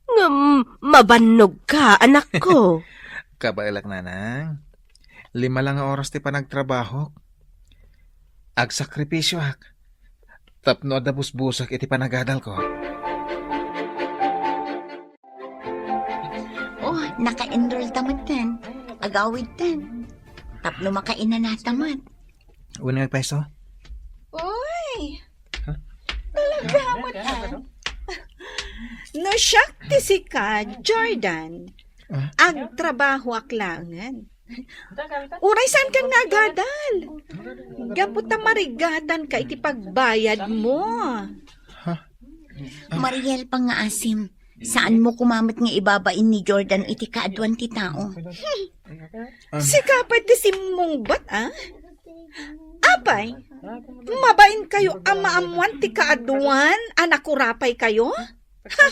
Ngem mabannogka, anakko. Kabaelak, nanang. Lima la nga oras ti panagtrabahok. Agsakripisioak tapno adda busbusek iti panagadalko. Oh, naka-enroll ta metten. Agawidtan. Tapno makainanata met. Wen nga agpayso? Uy! Huh? Talaga met, ah. No siak ti sika, Jordan, ah? Agtrabahoak laengen. Uray saankan nga agadal. Gapu ta marigatanka iti pagbayadmo. Huh? Mariel, pangngaasim, saanmo koma met nga ibabain ni Jordan iti kaaduan ti tao. Sika pay ti simmungbat, a? Apay, mabainkayo a maammoan ti kaaduan a nakurapaykayo? Ha?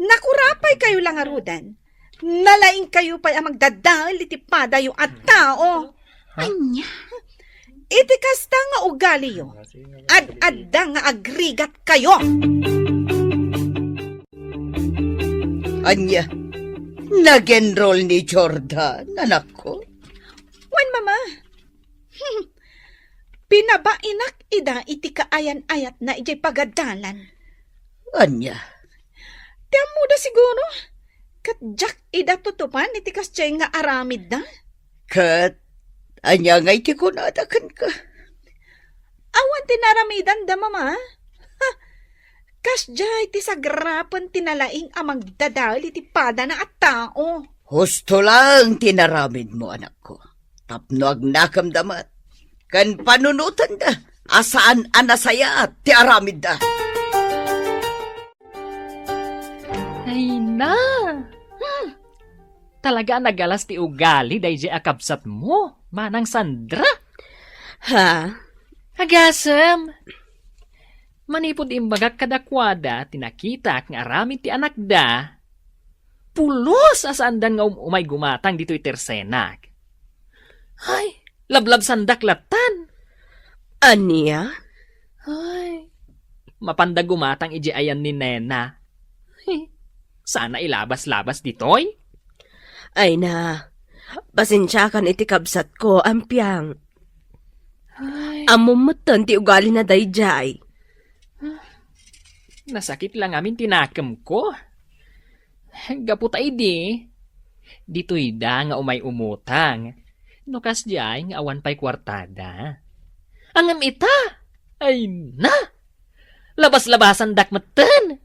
Nakurapaykayo la ngaruden. Nalaingkayo pay a magdadael iti padayo a tao. Ha? Ania? Iti kasta nga ugaliyo, ad-adda nga agrigatkayo. Ania? Nag-enroll ni Jordan, anakko? Wen, Mama. Pinabainak ida iti kaayan-ayatna idiay pagadalan. Ania? Ti ammoda siguro, ket diak ida tutupan iti kasdiay nga aramidda. Ket ania ngay ti kunada kenka? Awan ti naramidanda, Mama. Ha! Kasdiay ti sagrapen ti nalaing a magdadael iti padana a tao. Husto laeng ti naramidmo, anakko. Tapno agnakemda met ken panunotenda a saan a nasayaat ti aramidda. Ay na! Hmm. Talaga a nagalas ti ugali daydiay a kabsatmo, Manang Sandra. Ha? Agasem, manipud imbagak kadakuada ti nakitak nga aramid ti anakda, pulos a saandan nga um-umay gumatang ditoy tersenak. Ay, lablabsandak lattan. Ania? Ay, mapanda gumatang idiay ayan ni Nena. Ay, sana ilabas-labas ditoy. Ay na, pasensiakan iti kabsatko, Ampiang. Ay. Ammom metten ti ugalina daydiay. Nasakit la ngamin ti nakemko. Gapu ta idi, ditoyda nga umay umutang. No kasdiay nga awan pay kuartada. Ngem ita, ay na! Labas-labasandak metten.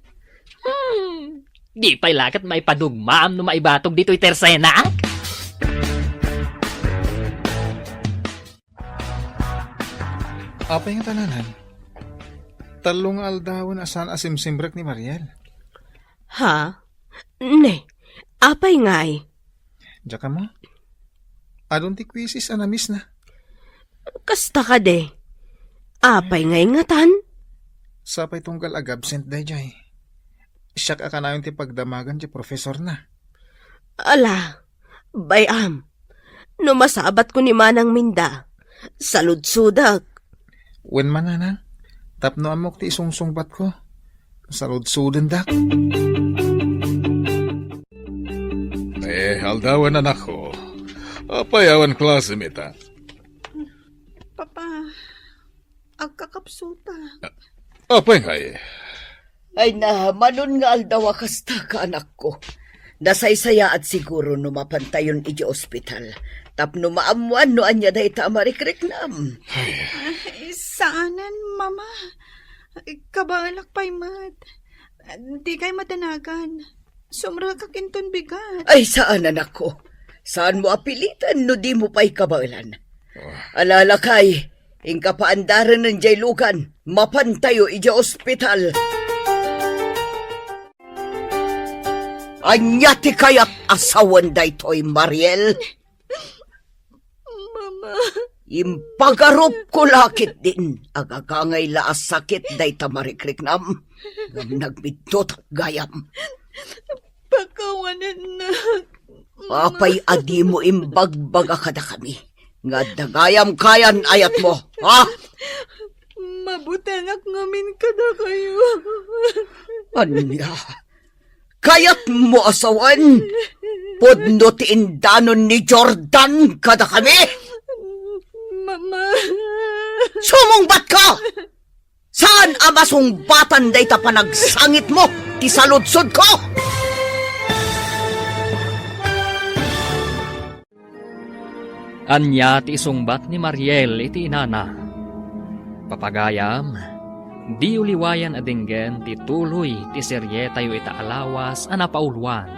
Hmm, di pay la ket maipadugmaam no maibatog ditoy tersenak. Apay nga tananan? Tallo nga aldawen a saan a simsimrek ni Mariel. Ha? Ne, apay ngay? Diak ammo. Adun ti quizzes a na-miss na. Kasta kadi. Apay ngay ngatan? Sapay tunggal agabsent daydiay. Siak a kanayon ti pagdamagan ti profesorna. Ala, bay-am. No masabatko ni Manang Minda, saludsodek. Wen man, nanang, tapno ammok ti isungsungbatko, saludsodendak. Eh, aldawen, anakko. Apay awan klasem ita? Papa, agkakapsuta. Apay ngay? Ay na, manon nga aldaw a kasta ka, anakko. Nasaysayaat siguro no mapantayon idiay ospital. Tapno maammoan no ania dayta a marikriknam. Ay. Ay, saanen, Mama. Kabaelak pay met. Dikay madanagan. Sumrekak inton bigat. Ay, saan, anakko. Saanmo a piliten no dimo pay kabaelan. Ah. Ala, lakay, inka paandaren jay lugan. Mapantayo idiay ospital. Ania ti kayat a sawen daytoy, Mariel? Mama. Impagarupko la ketdin, agagangay la a sakit dayta marikriknam. Ngem nagbiddut gayam. Pakawanennak, Mama. Apay a dimo imbagbaga kadakami nga adda gayam kayan ayatmo, ha? Mabutengak ngamin kadakayo. Ania? Kayatmo a sawen, pudno ti indanon ni Jordan kadakami? Mama. Sumungbatka! Saan a masungbatan dayta panagsangitmo ti saludsodko? Ania ti isungbat ni Mariel iti inana? Papagayam, diyo liwayan a denggen ti tuloy ti serietayo ita a lawas a napauluan.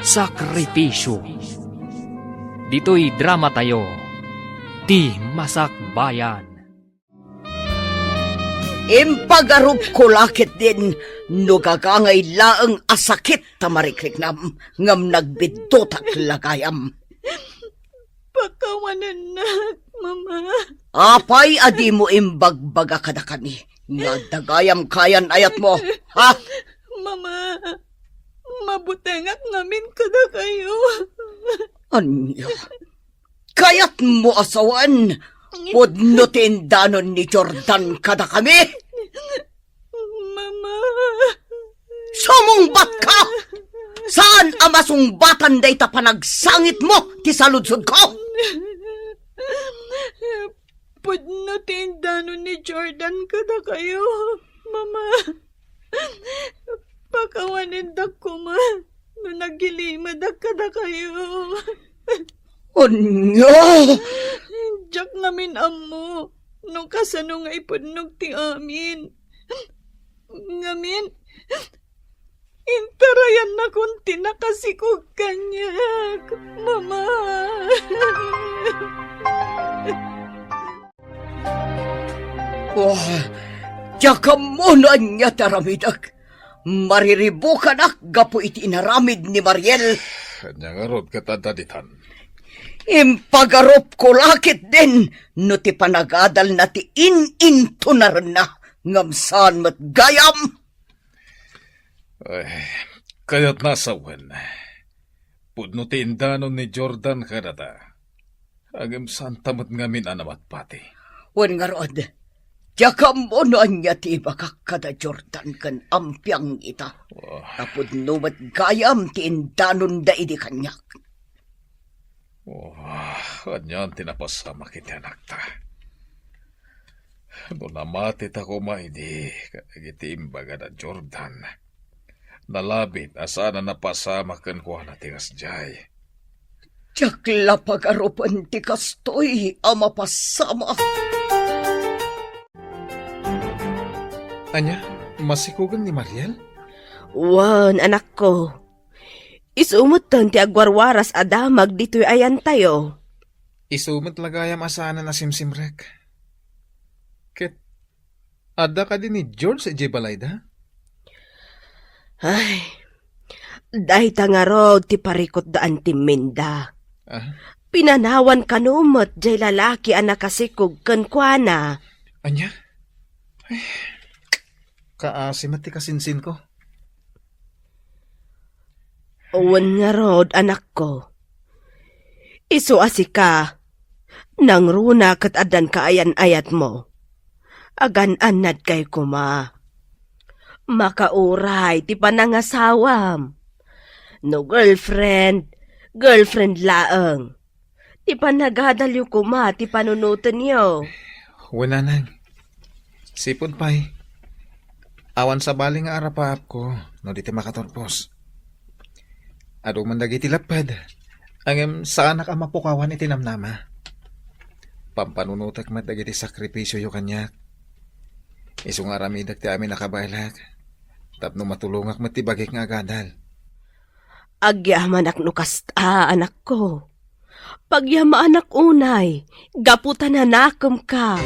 Sakripisyo. Ditoy dramatayo, Ti Masakbayan. Impagarupko la ketdin no gagangay laeng a sakit ta marikriknam, ngem nagbiddutak la gayam. Pakawanennak, Mama. Apay a dimo imbagbaga kadakami nga adda gayam kayan-ayatmo, ha? Mama, mabutengak ngamin kadakayo. Ania? Kayatmo a sawen, pudno ti indanon ni Jordan kadakami? Mama. Sumungbatka! Saan a masungbatan dayta panagsangitmo ti saludsodko? Pudno ti indanon ni Jordan kadakayo, Mama. Pakawanendak koma no nagilimedak kadakayo. Ania? Diak ngamin ammo no kasano nga ipudnog ti amin. Ngamin, intarayannakon ti nakasikog kaniak, Mama. Oh, diak ammo no ania ti aramidek. Mariribukanak gapu iti inaramid ni Mariel. Ania ngarud ket adda ditan? Impagarupko la ketdin no ti panagadalna ti in-intunarenna, ngem saan met gayam. Ay, kayatna a sawen, pudno ti indanon ni Jordan kadata. Ngem saanta met ngamin a namatpati. Wen ngarud, diak ammo no ania ti ibagak kada Jordan ken Ampiang ita. Oh. Ta pudno met gayam ti indanonda idi kaniak. Oh, anian ti napasamak iti anakta? No namatita koma idi kadagiti imbagada Jordan, nalabit a saan a napasamak kenkuana ti kasdiay. Diak la pagarupen ti kastoy a mapasamak. Ania, masikogen ni Mariel? Wen, anakko. Isu metten ti agwarwaras a damag ditoy ayantayo. Isu met la gayam a saanen a simsimrek. Ket adda kadi ni George idiay balayda? Ay, dayta ngarud ti parikutda a timminda. Ah? Pinanawan kano met diay lalaki a nakasikog kenkuana. Ania? Ay, kaasi met ti kasinsinko. Wen ngarud, anakko. Isu a sika, nangruna ket addan kaayan-ayatmo. Agan-annadkay koma. Makauray ti panangasawam. No girlfriend, girlfriend laeng. Ti panagadalyo koma ti panunotenyo. Wen, nanang. Sipud pay, awan sabali nga arapaapko no di ti makaturpos. Adu man dagiti lapped, ngem saanak a mapukawan iti namnama. Pampanunotek met dagiti sakripisioyo kaniak. Isu nga aramidek ti amin a kabaelek, tapno matulongak met ti bagik nga agadal. Agyamanak no kasta, anakko. Pagyamanak unay, gapu ta nanakemka.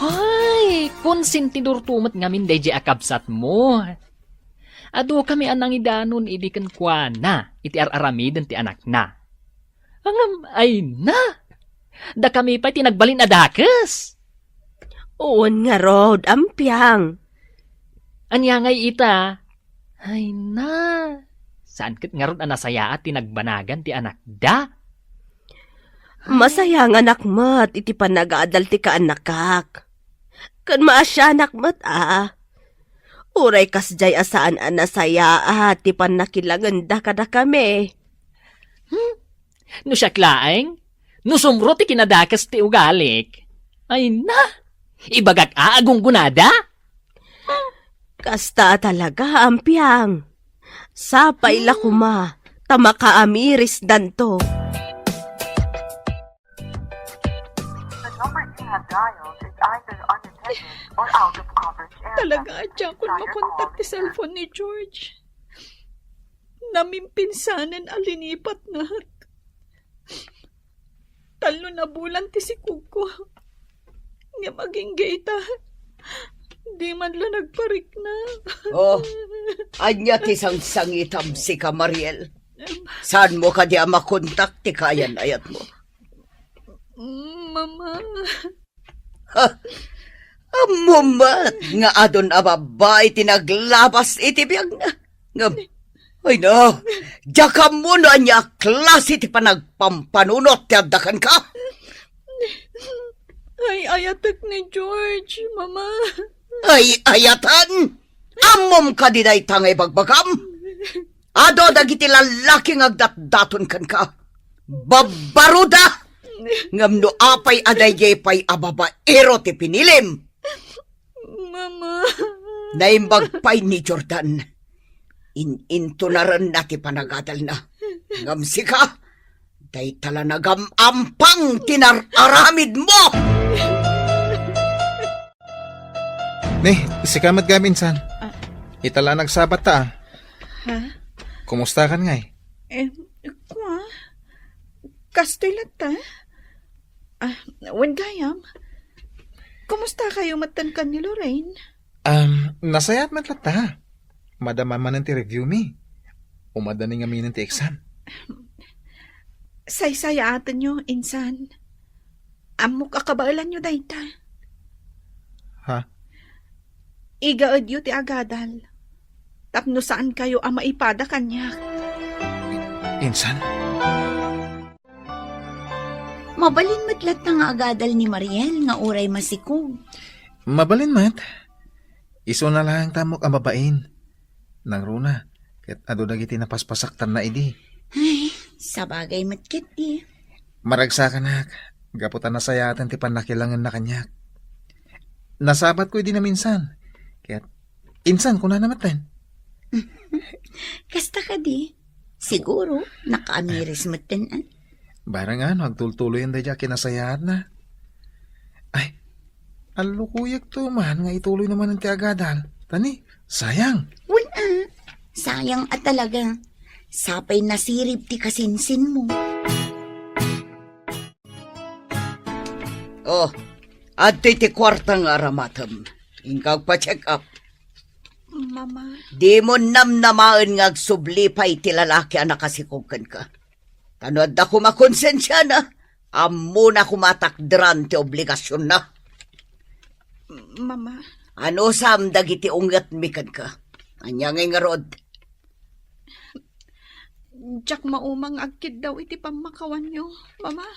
Hay, konsentidorto met ngamin daydiay a kabsatmo. Adukami a nangidanon idi kenkuana iti ar-aramiden ti anakna. Ngem, ay na! Dakami pay ti nagbalin a dakes. Wen ngarud, ampiang. Ania ngay ita? Ay na, saan ket ngarud a nasayaat ti nagbanagan ti anakda? Masayangnak met iti panagadal ti kaannakak. ken maasianak met a. Uray kasdiay a saan a nasayaat ti pannakilangenda kadakami. Hmm? No siak laeng, no sumro ti kinadakes ti ugalik. Ay na, ibagak a agunggonada? Kasta talaga, Ampiang. Sapay la koma, ta makaamirisdanto. The number you have dialed is either unattended or out of coverage area. Talaga, adda akon makontak ti cellphone ni George. Namimpinsanen a linipat nak. Tallo na bulan ti sikogko. Ngem agingga ita, di man la nagparikna. Oh, ania ti sangsangitam, sika, Mariel? Saanmo kadi a makontak ti kaayan-ayatmo? Mama. Ha? Ammom met nga adun a babbai ti naglabas iti biagna. Ngem, ay na, diak ammo no ania a klase ti panagpampanunot ti adda kenka. Ay-ayatek ni George, Mama. Ay-ayatan? Ammom kadi dayta nga ibagbagam? Adu dagiti lallaki nga agdatdaton kenka. Babbaruda! Ngem no apay a daydiay pay a babaero ti pinilim? Mama. Naimbag pay ni Jordan. In-intunarenna ti panagadalna. Ngem sika, dayta la nagam-ampang ti nar-aramidmo! Ni, sika met gayam, insan. Ah. Ita la nagsabat ta, ah. Ha? Kumusta kan ngay? Eh, kua? Kastoy latta? Ah, wen gayam. Kumusta kayo met kan ni Lorraine? Um, nasayaat met latta. Madama manen ti review mi. Umadda ni ngaminen ti exam. Saysayaatenyo, insan. Ammok a kabaelanyo dayta. Ha? Igaedyo ti agadal. Tapno saankayo a maipada kaniak. Insan? Mabalin met latta nga agadal ni Mariel nga uray masikog. Mabalin met. Isuna laeng ta ammok a mabain. Nangruna, ket adu dagiti napaspasaktanna idi. Ay, sabagay met ketdi. Maragsakanak, gapu ta nasayaaten ti pannakilangenna kaniak. Nasabatko idi naminsan. Ket, insan, kunana metten. Kasta kadi? Siguro, nakaamiris metten, ah. Barang ano, agtultuloyen daydiay a kinasayaatna. Ay, allukuyek to man nga ituloy naman ti agadal. Tani, sayang. Wen, ah. Sayang a talaga. Sapay nasirib ti kasinsinmo. Oh, adtoy ti kuarta nga aramatem. Inka agpa-check up. Mama. Dimo namnamaen nga agsubli pay ti lalaki a nakasikog kenka. Ta no adda koma konsensiana, ammona koma a takderan ti obligasionna. Mama. Anusam dagiti ungetmi kenka? Ania ngay ngarud? Diak maumang agkiddaw iti pammakawanyo, Mama.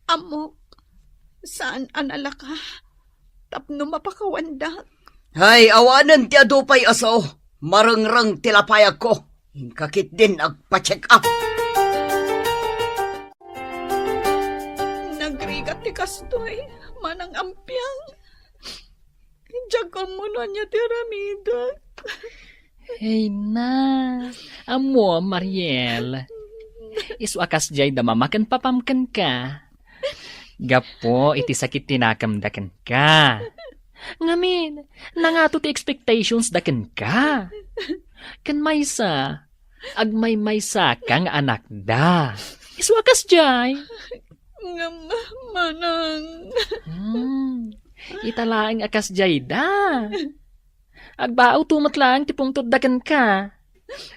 Ammok, saan a nalaka tapno mapakawandak. Hay, awanen ti adu pay a sao. Marengreng ti lapayagko. Inka ketdin agpa-check up. Nagrigat ti kastoy, manang Ampiang. Diak ammo no ania ti aramidek. Hey na, ammo, Mariel. Isu a kasdiay da mama ken papam kenka. Gapu iti sakit ti nakemda kenka. Ngamin, nangato ti expectations da kenka. Ken maysa, agmaymaysa ka nga anakda. Isu a kasdiay. Ngem, manang. Hmm. Ita laeng a kasdiay da. Agbaawto met laeng ti pungtotda kenka.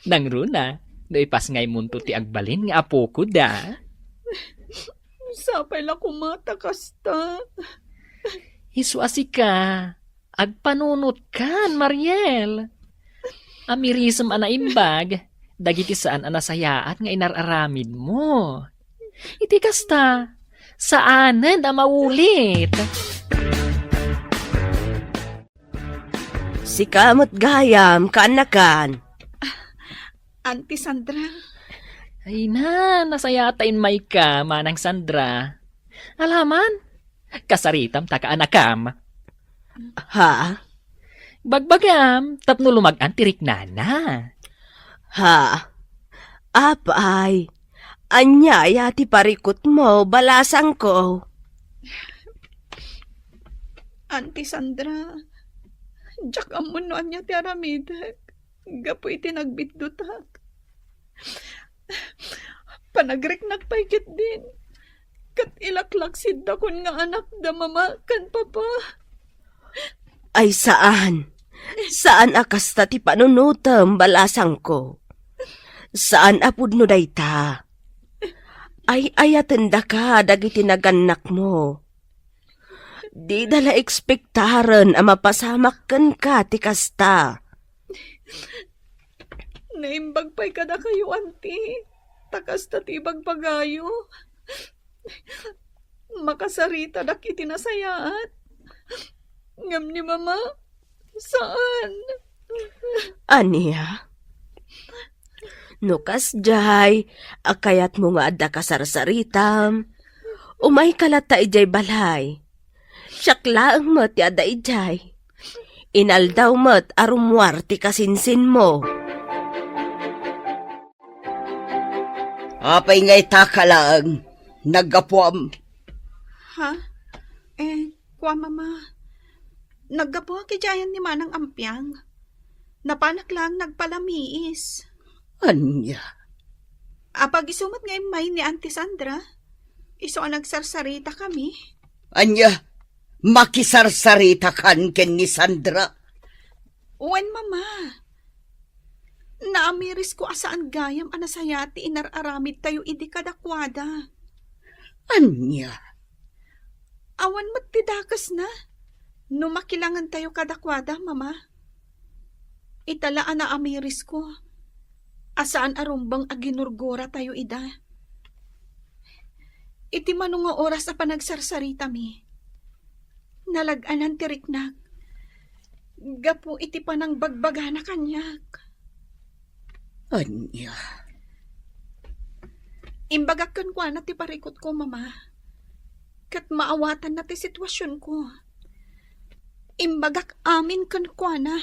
Nangruna, no ipasngaymonto ti agbalin nga apokoda. Sapay la koma ta kasta. Isu a sika, agpanunotkan, Mariel. Amirisem a naimbag dagiti saan a nasayaat nga inar-aramidmo. Iti kasta, saanen a maulit. Sika met gayam, kaanakan. Auntie Sandra. Ay na, nasayata immayka, Manang Sandra. Alaman, kasaritam ta kaanakam. Ha? Bagbagam, tapno lumag-an ti riknana. Ha? Apay, ania aya ti parikutmo, balasangko? Auntie Sandra, diak ammo no ania ti aramidek gapu iti nagbiddutak. Panagriknak pay ketdin, ket ilaklaksidakon nga anakda mama ken papa. Ay saan. Saan a kasta ti panunotem, balasangko. Saan a pudno dayta. Ay-ayatendaka dagiti nagannakmo. Dida la ekspektaren a mapasamak kenka ti kasta. Naimbag pay kadakayo, Auntie, ta kasta ti ibagbagayo. Makasaritadak iti nasayaat. Ngem ni Mama, saan. Ania? No kasdiay a kayatmo nga adda kasarsaritam, umayka latta idiay balay. Siak laeng met ti adda idiay. Inaldaw met a rummuar ti kasinsinmo. Apay nga itaka laeng, naggapuam? Ha? Eh, kua, Mama. Naggapuak idiay ayan ni Manang Ampiang. Napanak laeng nagpalamiis. Ania? Apag isu met nga immay ni Auntie Sandra, isu a nagsarsaritakami. Ania? Makisarsaritakan ken ni Sandra? Wen, Mama. Naamirisko a saan gayam a nasayaat ti inar-aramidtayo idi kadakuada. Ania? Awan met ti dakesna no makilangentayo kadakuada, Mama. Ita la a naamirisko a saan a rumbeng a ginurguratayo ida. Iti mano nga oras a panagsarsaritami, nalag-anan ti riknak gapu iti panangbagbagana kaniak. Ania? Imbagak kenkuana ti parikutko, Mama, ket maawatanna ti situasionko. Imbagak amin kenkuana.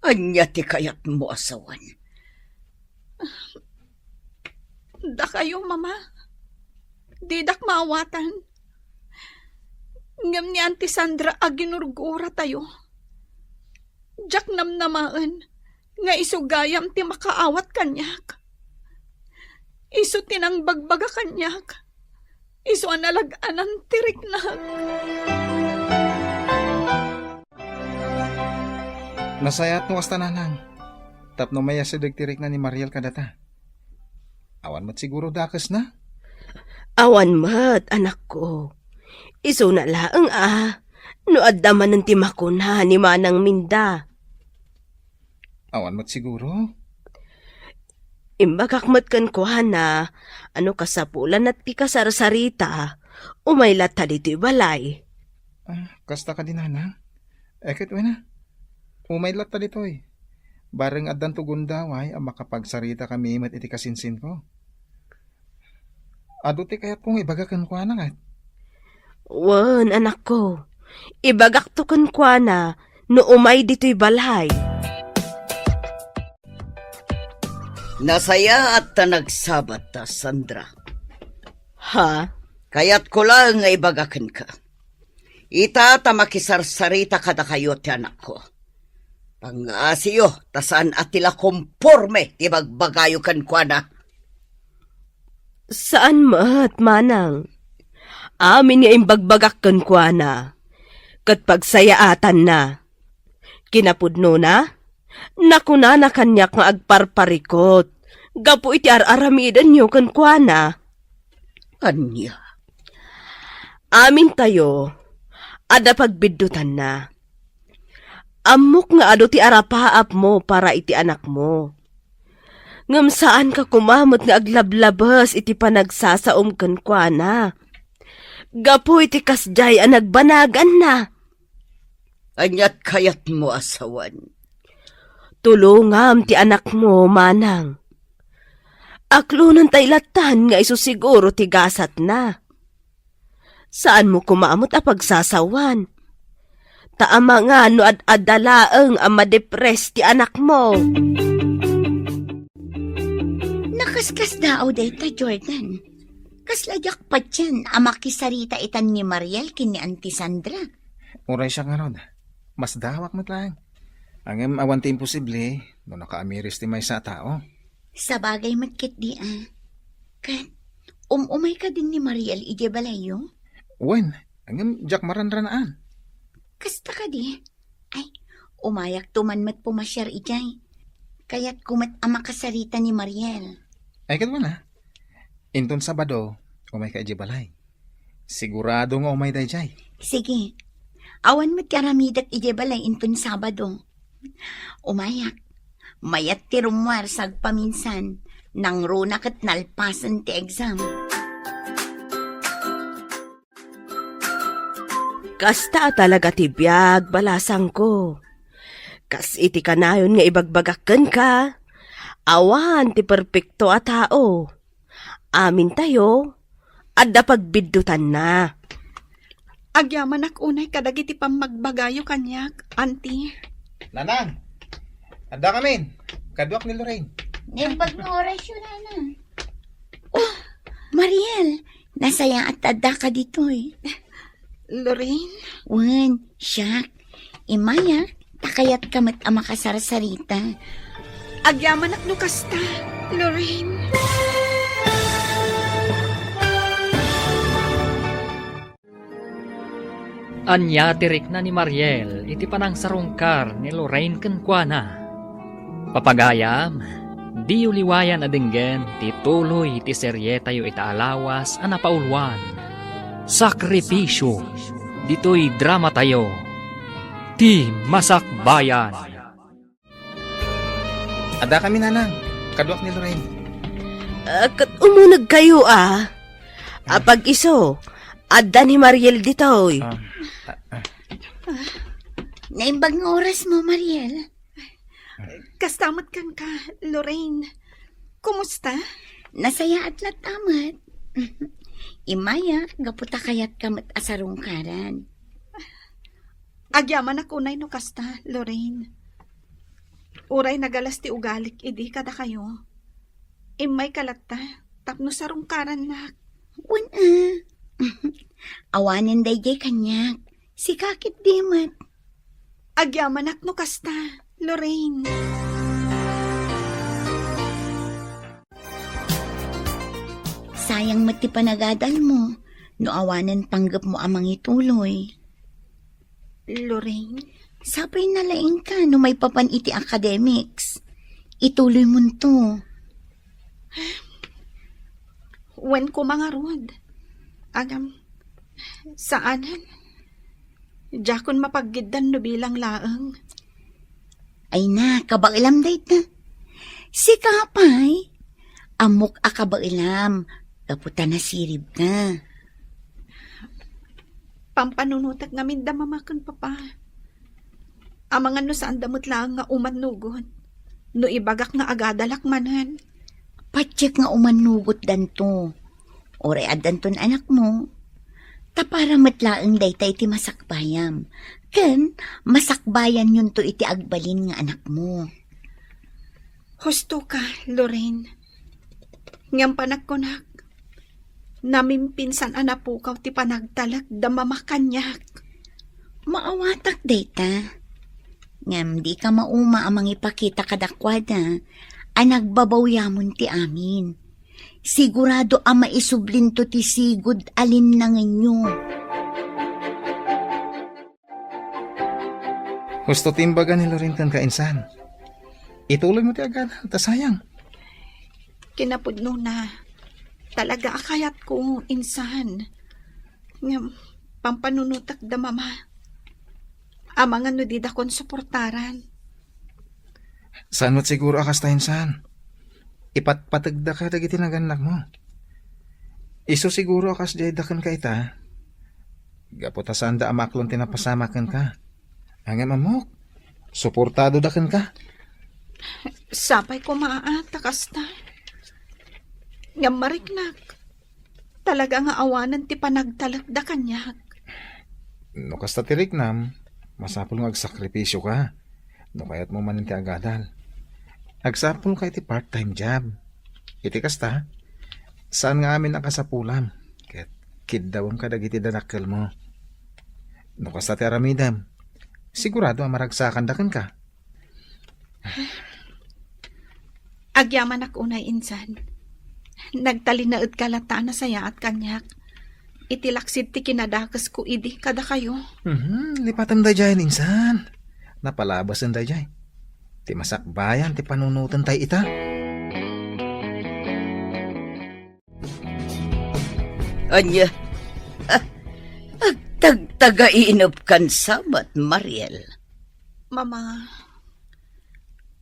Ania ti kayatmo a sawen? Dakayo, Mama, didak maawatan. Ngem ni Auntie Sandra a ginurguratayo, diak namnamaen nga isu gayam ti makaawat kaniak. Isu ti nangbagbaga kaniak. Isu a nalag-anan ti riknak. Nasayaat no kasta, nanang, tapno mayasideg ti rikna ni Mariel kadata. Awan met siguro dakesna? Awan met, anakko. Isuna laeng a, no adda manen ti makuna ni Manang Minda. Awan met siguro. Imbagak met kenkuana a no kasapulanna ti kasarsarita, umay latta ditoy balay. Ah, kasta kadi, nanang? Eh, ket wen a, umay latta ditoy. Bareng addanto gundaway a makapagsaritakami met iti kasinsinko. Adu ti kayatko nga ibaga kenkuana, ket? Wen, anakko. Ibagakto kenkuana no umay ditoy balay. Nasayaat ta nagsabat ta, Sandra. Ha? Kayatko laeng nga ibaga kenka. Ita ta makisarsarita kadakayo ti anakko. Pangngasiyo ta saan a ti la komporme ti bagbagayo kenkuana. Saan met, manang. Amin nga imbagbagak kenkuana, ket pagsayaatanna. Kinapudnona, nakunana kaniak nga agparparikut gapu iti ar-aramidenyo kenkuana. Ania? Amintayo, adda pagbiddutanna. Ammok nga adu ti arapaapmo para iti anakmo. Ngem saanka koma met nga aglablabes iti panagsasaom kenkuana. Gapu iti kasdiay a nagbanaganna. Aniat kayatmo a sawen? Tulongam ti anakmo, manang. Aklonenta lattan nga isu siguro ti gasatna. Saanmo koma met a pagsasawan. Ta amangan no ad-adda laeng a madepres ti anakmo. Nakaskasdaaw dayta, Jordan. Kasla diak patien a makisarita itan ni Mariel ken ni Auntie Sandra. Uray siak ngarud, masdaawak met laeng. Ngem awan ti imposible no nakaamiris ti maysa a tao. Sabagay met ketdi a. Ket, um-umay kadin ni Mariel idiay balayyo? Wen, ngem diak maranranaan. Kasta kadi? Ay, umayakto man met pumasiar idiay. Kayatko met a makasarita ni Mariel. Ay, ket wen a. Inton Sabado, umayka idiay balay. Sigurado nga umay daydiay. Sige. Awan met ti aramidek idiay balay inton Sabado. Umayak. Mayat ti rummuar sa agpaminsan. Nangruna ket nalpasen ti exam. Kasta a talaga ti biag, balasangko. Kas iti kanayon nga ibagbagak kenka, awan ti perpekto a tao. Amintayo, adda pagbiddutanna. Agyamanak unay kadagiti pammagbagayo kaniak, Auntie. Nanang, adda kamin. Kaduak ni Lorraine. Naimbag nga orasyo, Nanang. Oh, Mariel, nasayaat ta addaka ditoy. Lorraine? Wen, siak. Imaya, ta kayatka met a makasarsarita. Agyamanak no kasta, Lorraine. Ania ti rikna ni Mariel iti panangsarungkar ni Lorraine kenkuana? Papagayam, diyo liwayan a denggen ti tuloy ti serietayo ita a lawas a napauluan, Sakripisio, ditoy dramatayo, Ti Masakbayan. Adda kami, Nanang. Kaduak ni Lorraine. Ah, ket umunegkayo, a. Apag-isu, adda ni Mariel ditoy. Um, ah, ah. Naimbag nga orasmo, Mariel. Kasta met kenka, Lorraine. Kumusta? Nasayaat latta met. Imaya, gapu ta kayatka met a sarungkaran. Agyamanak unay no kasta, Lorraine. Uray nagalas ti ugalik idi kadakayo. Immayka latta tapno sarungkarannak. Wen a. Awanen daydiay kaniak. Sika ketdi met. Agyamanak no kasta, Lorraine. Sayang met ti panagadalmo no awanen panggepmo a mangituloy. Lorraine? Sapay nalaingka no maipapan iti academics. Ituloymonto. Wen koma ngarud. Agam, saanen. Diakon mapaggiddan no bilang laeng. Ay na, kabaelam dayta. Sika pay, ammok a kabaelam, gapu ta nasiribka. Pampanunotek ngamin da mama ken papa. Amangan no saanda met laeng nga umannugot no ibagak nga agadalak manen. Patiek nga umannugotdanto. Uray addanton anakmo, ta para met laeng dayta iti masakbayam, ken masakbayanyonto iti agbalin nga anakmo. Husto ka, Lorraine. Ngem panagkunak, namimpinsan a napukaw ti panagtalek da mama kaniak. Maawatak dayta. Ngem dika mauma a mangipakita kadakuada a nagbabawyamon ti amin. Sigurado a maisublinto ti sigud a linnangenyo. Husto ti imbaga ni Lorraine kenka, insan. Ituloymo ti agadal, ta sayang. Kinapudnona, talaga a kayatko, insan. Ngem, pampanunotek da mama. Amangan no didakon suportaran. Saan met siguro a kasta, insan. Ipatpategdaka dagiti nagannakmo. Isu siguro a kasdiay da kenka ita. Gapu ta saanda a maaklon ti napasamak kenka. Ngem ammok, suportadoda kenka. Sapay koma a ta kasta. Ngem mariknak, talaga nga awanen ti panagtalekda kaniak. No kasta ti riknam, masapul nga agsakripisioka no kayatmo manen ti agadal. Agsapulka iti part-time job. Iti kasta, saan nga amin a kasapulam ket kiddawem kadagiti danakkelmo. No kasta ti aramidem, sigurado a maragsakanda kenka. Agyamanak unay insan. Nagtalinaedka latta a nasayaat kaniak iti laksid ti kinadakesko idi kadakayo. Mhm, lipatem daydiay insan. Napalabasen daydiay. Ti masakbayan ti panunoten tay ita. Ania? Ah, agtagtagainepkan sa met, Mariel. Mama,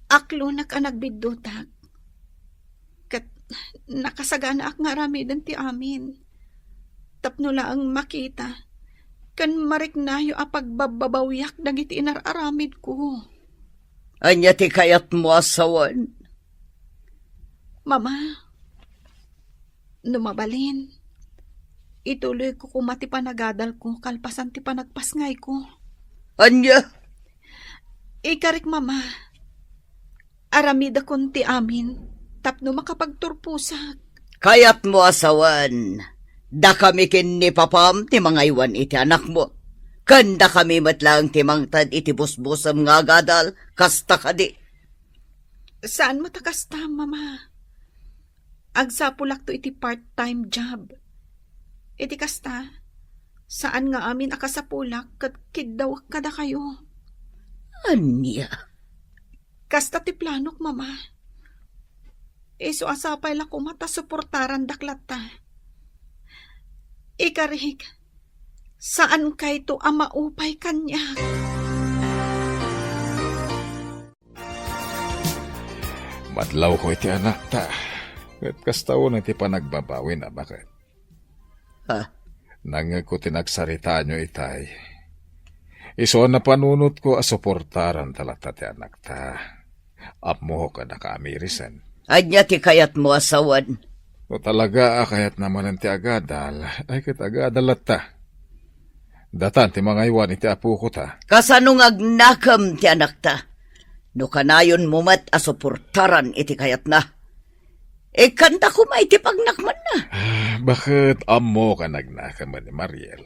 aklonak a nagbiddutak. Ket nakasaganaak nga aramiden ti amin. Tapno laeng makita ken mariknayo a pagbabbabawiak dagiti inar-aramidko. Ania ti kayatmo a sawen? Mama, no mabalin, ituloyko koma ti panagadalko kalpasan ti panagpasngayko. Ania? Ikarik, Mama, aramidakon ti amin tapno makapagturposak. Kayatmo a sawen, dakami ken ni papam ti mangaywan iti anakmo, ken dakami met laeng ti mangted iti busbusem nga agadal, kasta kadi? Saan met a kasta, Mama. Agsapulakto iti part-time job. Iti kasta, saan nga amin a kasapulak ket kiddawek kadakayo. Ania? Kasta ti planok, Mama. Isu a sapay la koma ta suportarandak latta. Ikarik, saankayto a maupay kaniak. Madlawko iti anakta, ket kasta unay ti panagbabawina, baket. Ha? Nangngegko ti nagsaritaanyo itay. Isu a napanunotko a suportaranta latta ti anakta. Ammok a nakaamirisan. Ania ti kayatmo a sawen? No talaga a kayatna manen ti agadal, ay ket agadal latta. Datan ti mangaywan iti apokota. Kasano nga agnakem ti anakta? No kanayonmo met a suportaran iti kayatna, ikkanta koma iti pagnakmanna. Ah, baket ammok a nagnakem ni Mariel.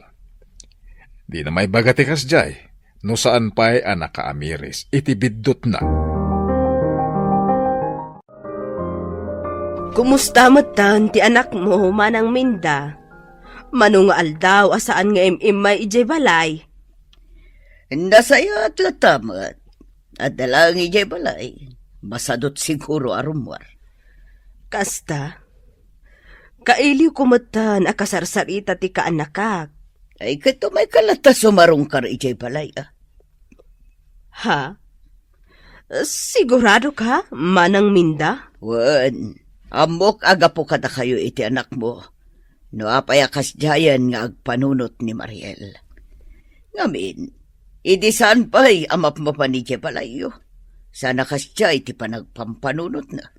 Dina maibaga ti kasdiay, no saan pay a nakaamiris iti biddutna. Kumusta metten ti anakmo, Manang Minda? Mano nga aldaw a saan nga im-immay idiay balay? Nasayaat latta met. Adda laeng idiay balay. Masadut siguro a rummuar. Kasta, kailiwko metten a kasarsarita ti kaannakak. Ay, ket umayka latta sumarungkar idiay balay, a. Ha? Sigurado ka, Manang Minda? Wen, ammok a gapu kadakayo iti anakmo. No apay a kasdiayen nga agpanunot ni Mariel. Ngamin, idi saan pay a mapmapan idiay balayyo, saan a kasdiay ti panagpampanunotna.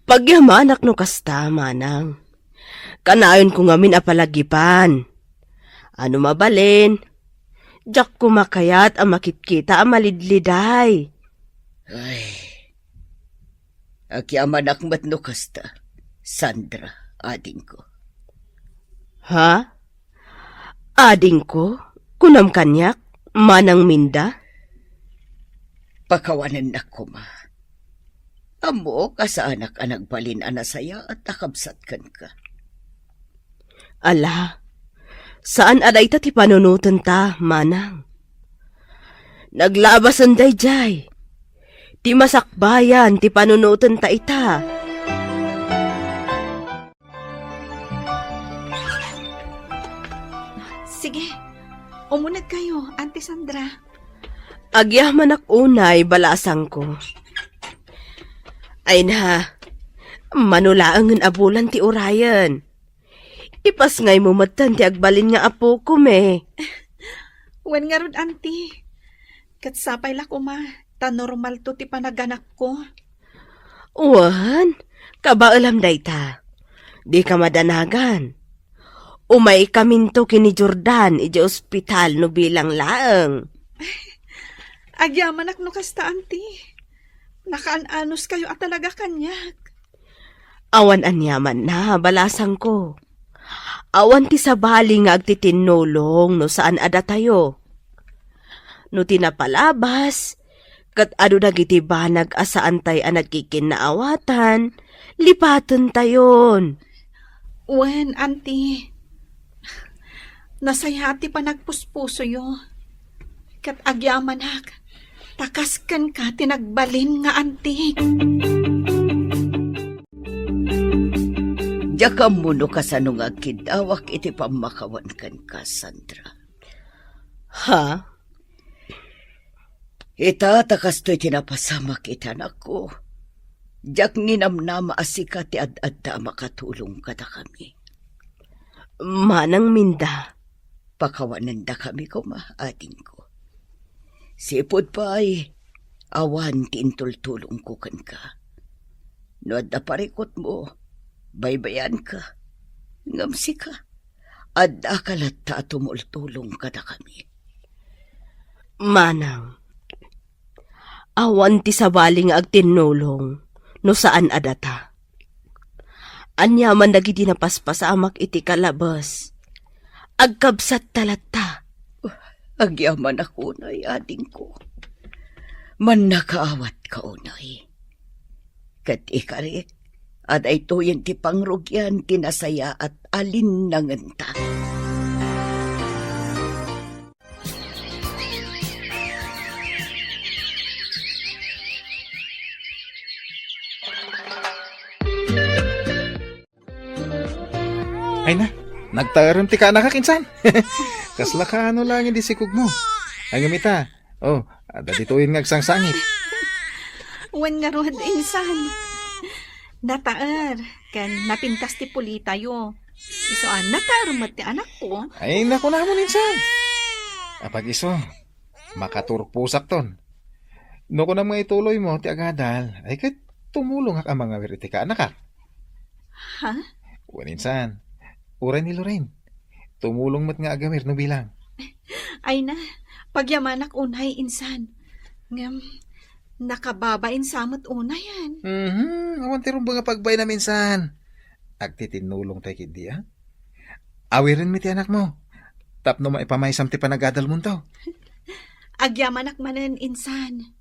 Pagyamanak no kasta, Manang. Kanayonko ngamin a palagipan. Ano mabalin, diak koma kayat a makitkita a malidliday. Ay, agyamanak met no kasta, Sandra, adingko. Ha? Adingko? Kunam kaniak, Manang Minda? Pakawanennak koma. Ammok a saanak a nagbalin a nasayaat a kabsat kenka. Ala, saan a dayta ti panunotenta, Manang. Naglabasen daydiay. Ti masakbayan ti panunotenta ita. Sige, umuneg kayo, Auntie Sandra. Agyamanak unay, balasangko. Ay na, mano laengen a bulan ti urayen. Ipasngaymo metten ti agbalin nga apokome. Wen ngarud, Auntie. Ket sapay la koma, ta normalto ti panaganakko. Wen, kabaelam dayta. Dika madanagan. Umaykaminto ken ni Jordan idiay ospital no bilang laeng. Agyamanak no kasta, Auntie. Nakaan-anuskayo a talaga kaniak. Awan aniamanna, balasangko. Awan ti sabali nga agtitinnulong no saan a datayo. No ti napalabas, ket adu dagiti banag a saantay a nagkikinnaawatan, lipatentayon. Wen, Auntie. Nasayaat ti panagpuspusoyo. Ket agyamanak, ta kas kenka ti nagbalin nga Auntie. Diak ammo no kasano nga agkiddawak iti pammakawan kenka, Sandra. Ha? Ita, ta kastoy ti napasamak iti anakko, diak ninamnama a sika ti ad-adda a makatulong kadakami. Manang Minda, pakawanendakami koma, adingko. Sipud pay, awan ti intultulongko kenka. No adda parikutmo, baybayanka. Ngem sika, addaka latta a tumultulong kadakami. Manang, awan ti sabali nga agtinnulong no saan a data. Aniaman dagiti napaspasamak iti kalabes, agkabsatta latta. Agyamanak unay, adingko. Mannakaawat ka unay. Ket ikarik, a daytoyen ti pangrugian ti nasayaat a linnangenta. Ay na, nagtaerem ti kaanakak insan. Kasla kaano laeng idi sikogmo. Ay, ngem ita, oh, adda ditoyen nga agsangsangit. Wen ngarud, insan. Nataer, ken napintas ti pulitayo. Isu a, nataer met ti anakko. Ay, nakunamon insan. Apag-isu, makaturposakton. No kunam nga ituloymo ti agadal, ay ket tumulongak a mangawir iti kaanakak. Ha? Wen insan, uray ni Lorraine. Tumulong met nga agawir no bilang. Ay na, pagyamanak unay, insan. Ngem, nakababain sa met unayan. Mhm, awan ti rumbeng a pagbainam insan. Agtitinnulong tay ketdi, a? Awirenmi ti anakmo tapno maipamaysam ti panagadalmonto. Agyamanak manen, insan.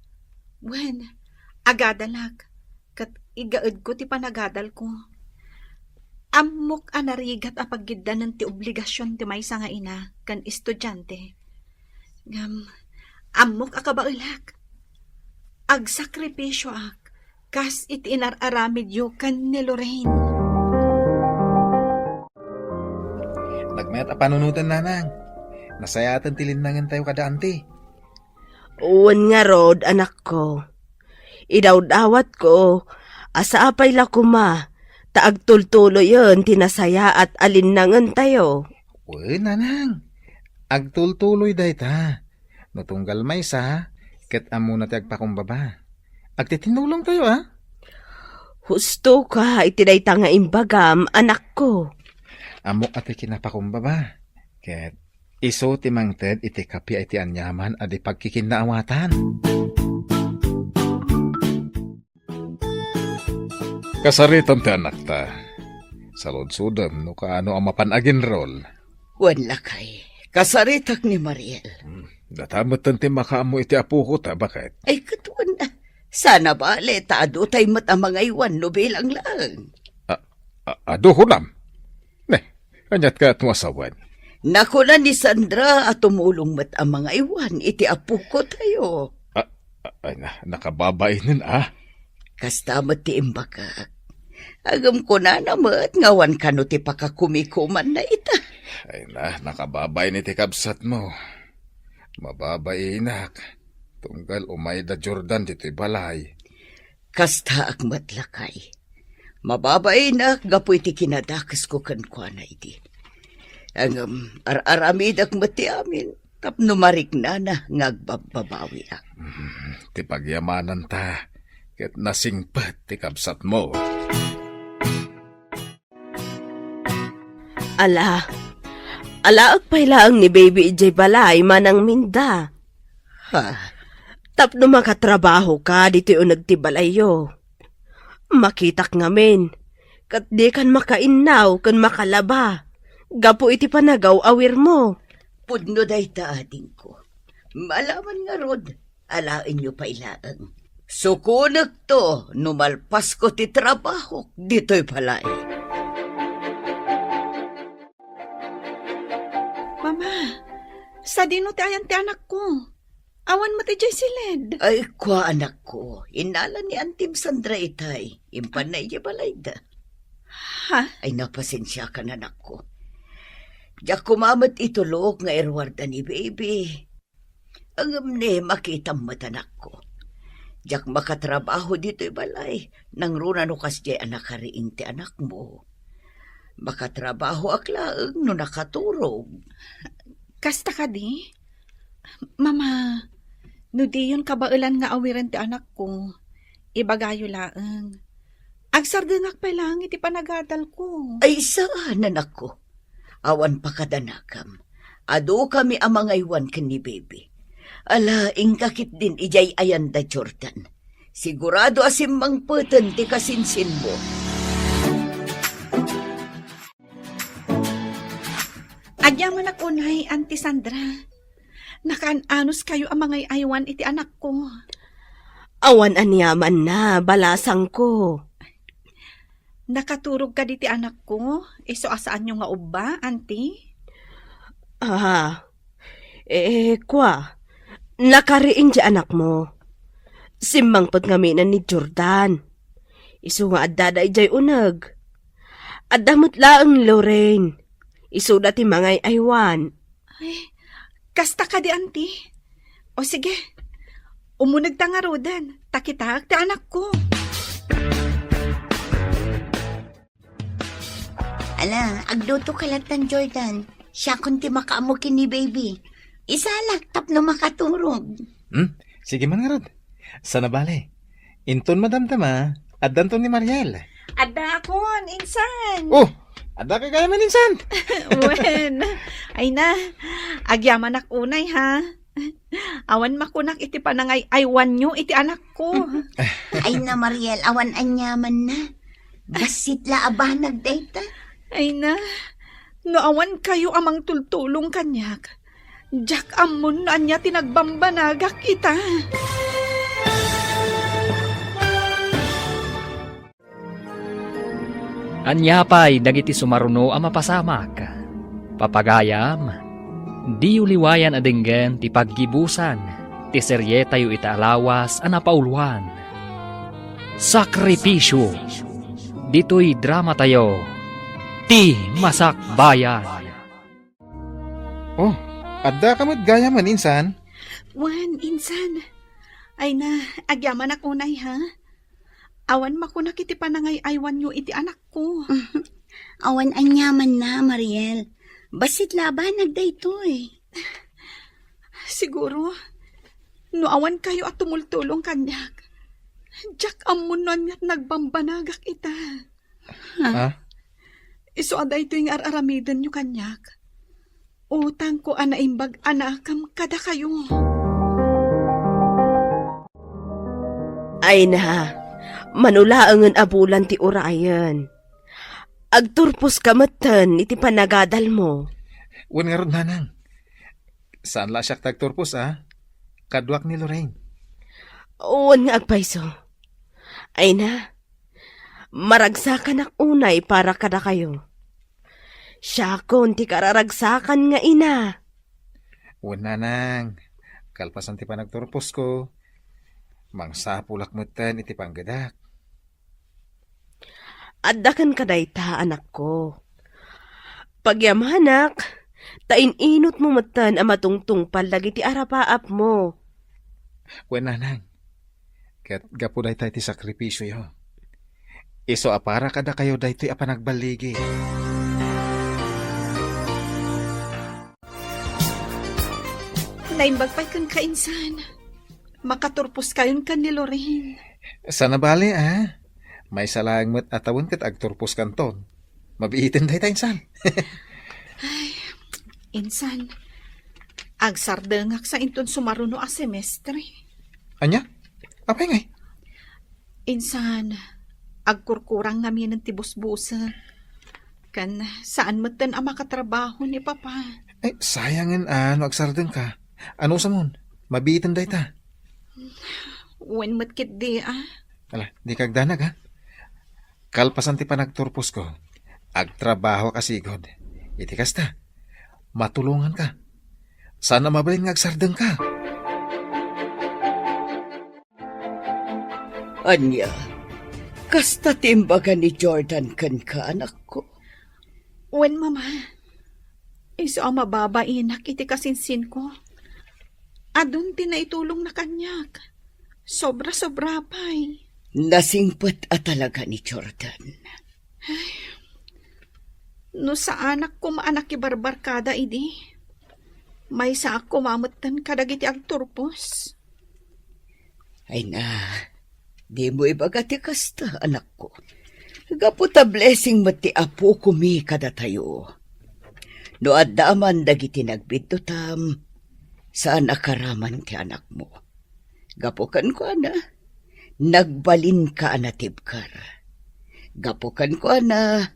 Wen, agadalak, ket igaedko ti panagadalko. Ammok a narigat a pagiddanen ti obligasion ti maysa nga ina ken estudiante. Ngem, ammok a kabaelak. Agsakripisioak kas iti inar-aramidyo ken ni Lorraine. Nagmayat a panunoten, nanang. Nasayaaten ti linnangentayo kada anti. Wen ngarud, anakko. Idawdawatko a sapay la koma ta agtultuloyen ti nasayaat a linnangentayo. Wen, nanang. Agtultuloy dayta. No tunggal maysa, ket ammona ti agpakumbaba. Agtitinnulongtayo, a? Husto ka iti dayta nga imbagam, anakko. Ammok a ti kinapakumbaba, ket isu ti mangted iti kappia iti aniaman a di pagkikinnaawatan. Kasaritam ti anakta. Saludsodem no kaano a mapan aginrol. Wen lakay, kasaritak ni Mariel. Hmm, data metten ti makaammo iti apoko ta, baket. Ay, ket wen, sana bale, ta adu tay met a mangaywan no bilang laeng. A, a, adu kunam? Ne, aniat kayat no asawen? Nakuna ni Sandra a tumulong met a mangaywan iti apoko tayo. A, a, ay na, nakababainen, a? Kasta met ti imbagak. Ngem kunana met nga awan kano ti pakakumikumanna ita. Ay na, nakababain iti kabsatmo. Mababainak, tunggal umayda Jordan ditoy balay. Kastaak met, lakay. Mababainak gapu iti kinadakesko kenkuana idi. Ngem, ar-aramidek met ti amin. tapno mariknana nga agbabbabawiak. Mm, ti pagyamananta ket nasingpet ti kabsatmo. Ala, alaek pay laeng ni baby idiay balay manang Minda. Ha? Tapno makatrabaho ka ditoy uneg ti balayyo. Makitak ngamin, ket dikan makainnaw ken makalaba gapu iti panagaw-awirmo. Pudno dayta, adingko. Malaman ngarud, alaenyo pay laeng. Sukonekto no malpasko ti trabahok ditoy balay. Mama, sadino ti ayan ti anakko? Awan met idiay siled. Ay, kua, anakko. Innala ni Antim Sandra itay. Impanna idiay balayda. Ha? Ay, napasensiakan, anakko. Diak koma met itulok nga iruarda ni baby. Ngem ne, makitam met, anakko. Diak makatrabaho ditoy balay. Nangruna no kasdiay a nakariing ti anakmo. Makatrabahoak laeng no nakaturog. Kasta kadi? Mama, no diyon kabaelan nga awiren ti anakko, ibagayo laeng. Agsardengak pay laeng iti panagadalko. Ay, saan, anakko. Awan pakadanakam. Adukami a mangaywan ken ni baby. Ala, inka ketdin idiay ayanda, Jordan. Sigurado a simmangpeten ti kasinsinmo. Agyamanak unay, Auntie Sandra. Nakaan-anos kayo a mangay-aywan iti anakko. Awan aniamanna, balasangko. Nakaturog kadi ti anakko, isu a saanyo nga ubba, Auntie? Ah, eh, kua, nakariing ti anakmo. Simmangpet ngamin ni Jordan. Isu nga addada idiay uneg. Adda met laeng Lorraine. Isuda ti mangay-aywan. Ay, kasta kadi, Auntie? O sige, umunegta ngaruden, ta kitaek ti anakko. Ala, agluto ka lattan, Jordan. Siakon ti makaammo ken ni baby. Isalak tapno makaturog. Hmm? Sige man ngarud. Sana bale. Inton madamdama, addanton ni Mariel. Addaakon, insan. Oh, adda ka gayam, insan. Wen. Ay na, agyamanak unay, ha? Awan makunak iti panangay-aywanyo iti anakko. Ay na, Mariel, awan aniamanna. Bassit la a banag dayta. Ay na, no awan kayo a mangtultulong kaniak, diak ammon no ania ti nagbambanagak ita. Ania pay dagiti sumaruno a mapasamak? Papagayam, diyo liwayan a denggen ti paggibusan ti serietayo ita a lawas a napauluan, Sakripisio, ditoy dramatayo, Ti Masakbayan. Oh, adda ka met gayamen, insan? Wen, insan. Ay na, agyamanak unay, ha? Awan makunak iti panangay-aywanyo iti anakko. Awan aniamanna, Mariel. Bassit la a banag daytoy. Siguro, no awan kayo a tumultulong kaniak, diak ammon no ania ti nagbambanagak ita. Ha? Isu a daytoy nga ar-aramidenyo kaniak, utangko a naimbag a nakem kadakayo. Ay na, mano laengen a bulan ti urayen. Agturposka metten iti panagadalmo. Wen ngarud, nanang. Saan la siak ti agturpos, a? Kaduak ni Lorraine. Wen nga agpayso. Ay na, maragsakanak unay para kadakayo. Siakon ti kararagsakan nga ina. Wen, nanang, kalpasan ti panagturposko, mangsapulak metten iti panggedak. Adda kenka dayta, anakko. Pagyamanak, ta in-inutmo metten a matungtungpal dagiti arapaapmo. Wen, nanang, ket gapu dayta iti sakripisioyo, isu a para kadakayo daytoy a panagballigi. Naimbag pay kenka, insan. Makaturposkayon ken ni Lorraine. Sana bale, a. Maysa laeng met a tawen ket agturposkanton. Mabiiten dayta, insan. Ay, insan, agsardengak sa inton sumaruno a semestre. Ania? Apay ngay? Insan, agkurkurang ngaminen ti busbusek. Ken saan metten a makatrabaho ni Papa. Ay, sayangen a no agsardengka. Anusamon, mabiiten dayta. Wen met ketdi, a. Ala, dika agdanag, a. Kalpasan ti panagturposko, agtrabahoak a sigud. Iti kasta, matulonganka. Saan a mabalin nga agsardengka. Ania, kasta ti imbaga ni Jordan kenka, anakko? Wen, Mama. Isu a mababainak iti kasinsinko. Adun ti naitulongna kaniak. Sobra-sobra pay. Nasingpet a talaga ni Jordan. Ay, no saanak koma a nakibarbarkada idi, maysaak koma metten kadagiti agturpos. Ay na, dimo ibaga ti kasta, anakko. Gapu ta blessing met ti Apokomi kadatayo. No adda man dagiti nagbiddutam, saan a karaman ti anakmo. Gapu kenkuana, nagbalinka a natibker. Gapu kenkuana,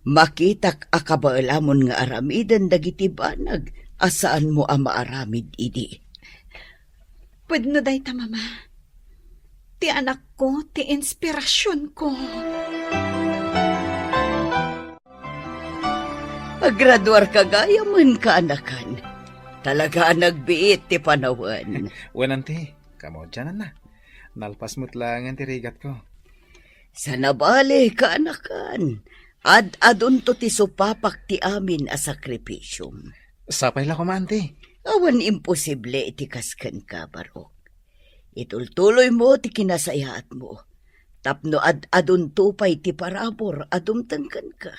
makitak a kabaelamon nga aramiden dagiti banag a saanmo a maaramid idi. Pudno dayta, Mama. Ti anakko, ti inspirasionko. Agraduarka gayamen, kaanakan. Talaga a nagbiit ti panawen. Wen, Auntie, kamaudiananna. Nalpas met laengen ti rigatko. Sana bale, kaanakan. Ad-adunto ti supapak ti amin a sakripisiom. Sapay la koma, Auntie. Awan imposible iti kas kenka, Barok. Itultuloymo ti kinasayaatmo tapno ad-adunto pay ti parabur a dumteng kenka.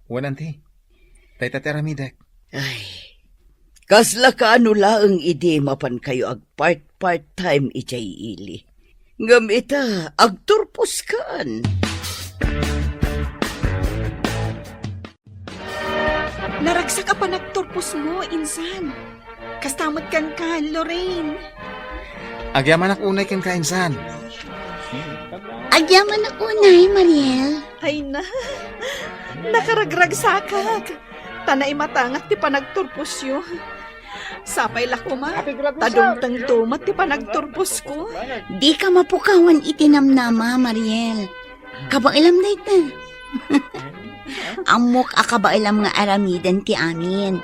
Wen, Auntie. Dayta ti aramidek. Ay, kasla kaano laeng idi mapankayo agpart-part time idiay ili. Ngem ita, agturposkan. Naragsak a panagturposmo, insan. Kasta met kenka, Lorraine. Agyamanak unay kenka, insan. Agyamanak unay, Mariel. Ay na, nakaragragsakak. Ta naimatangak ti panagturposyo. Sapay la koma, ta dumtengto met ti panagturposko. Dika mapukawan iti namnama, Mariel. Kabaelam dayta. Ammok a kabaelam nga aramiden ti amin.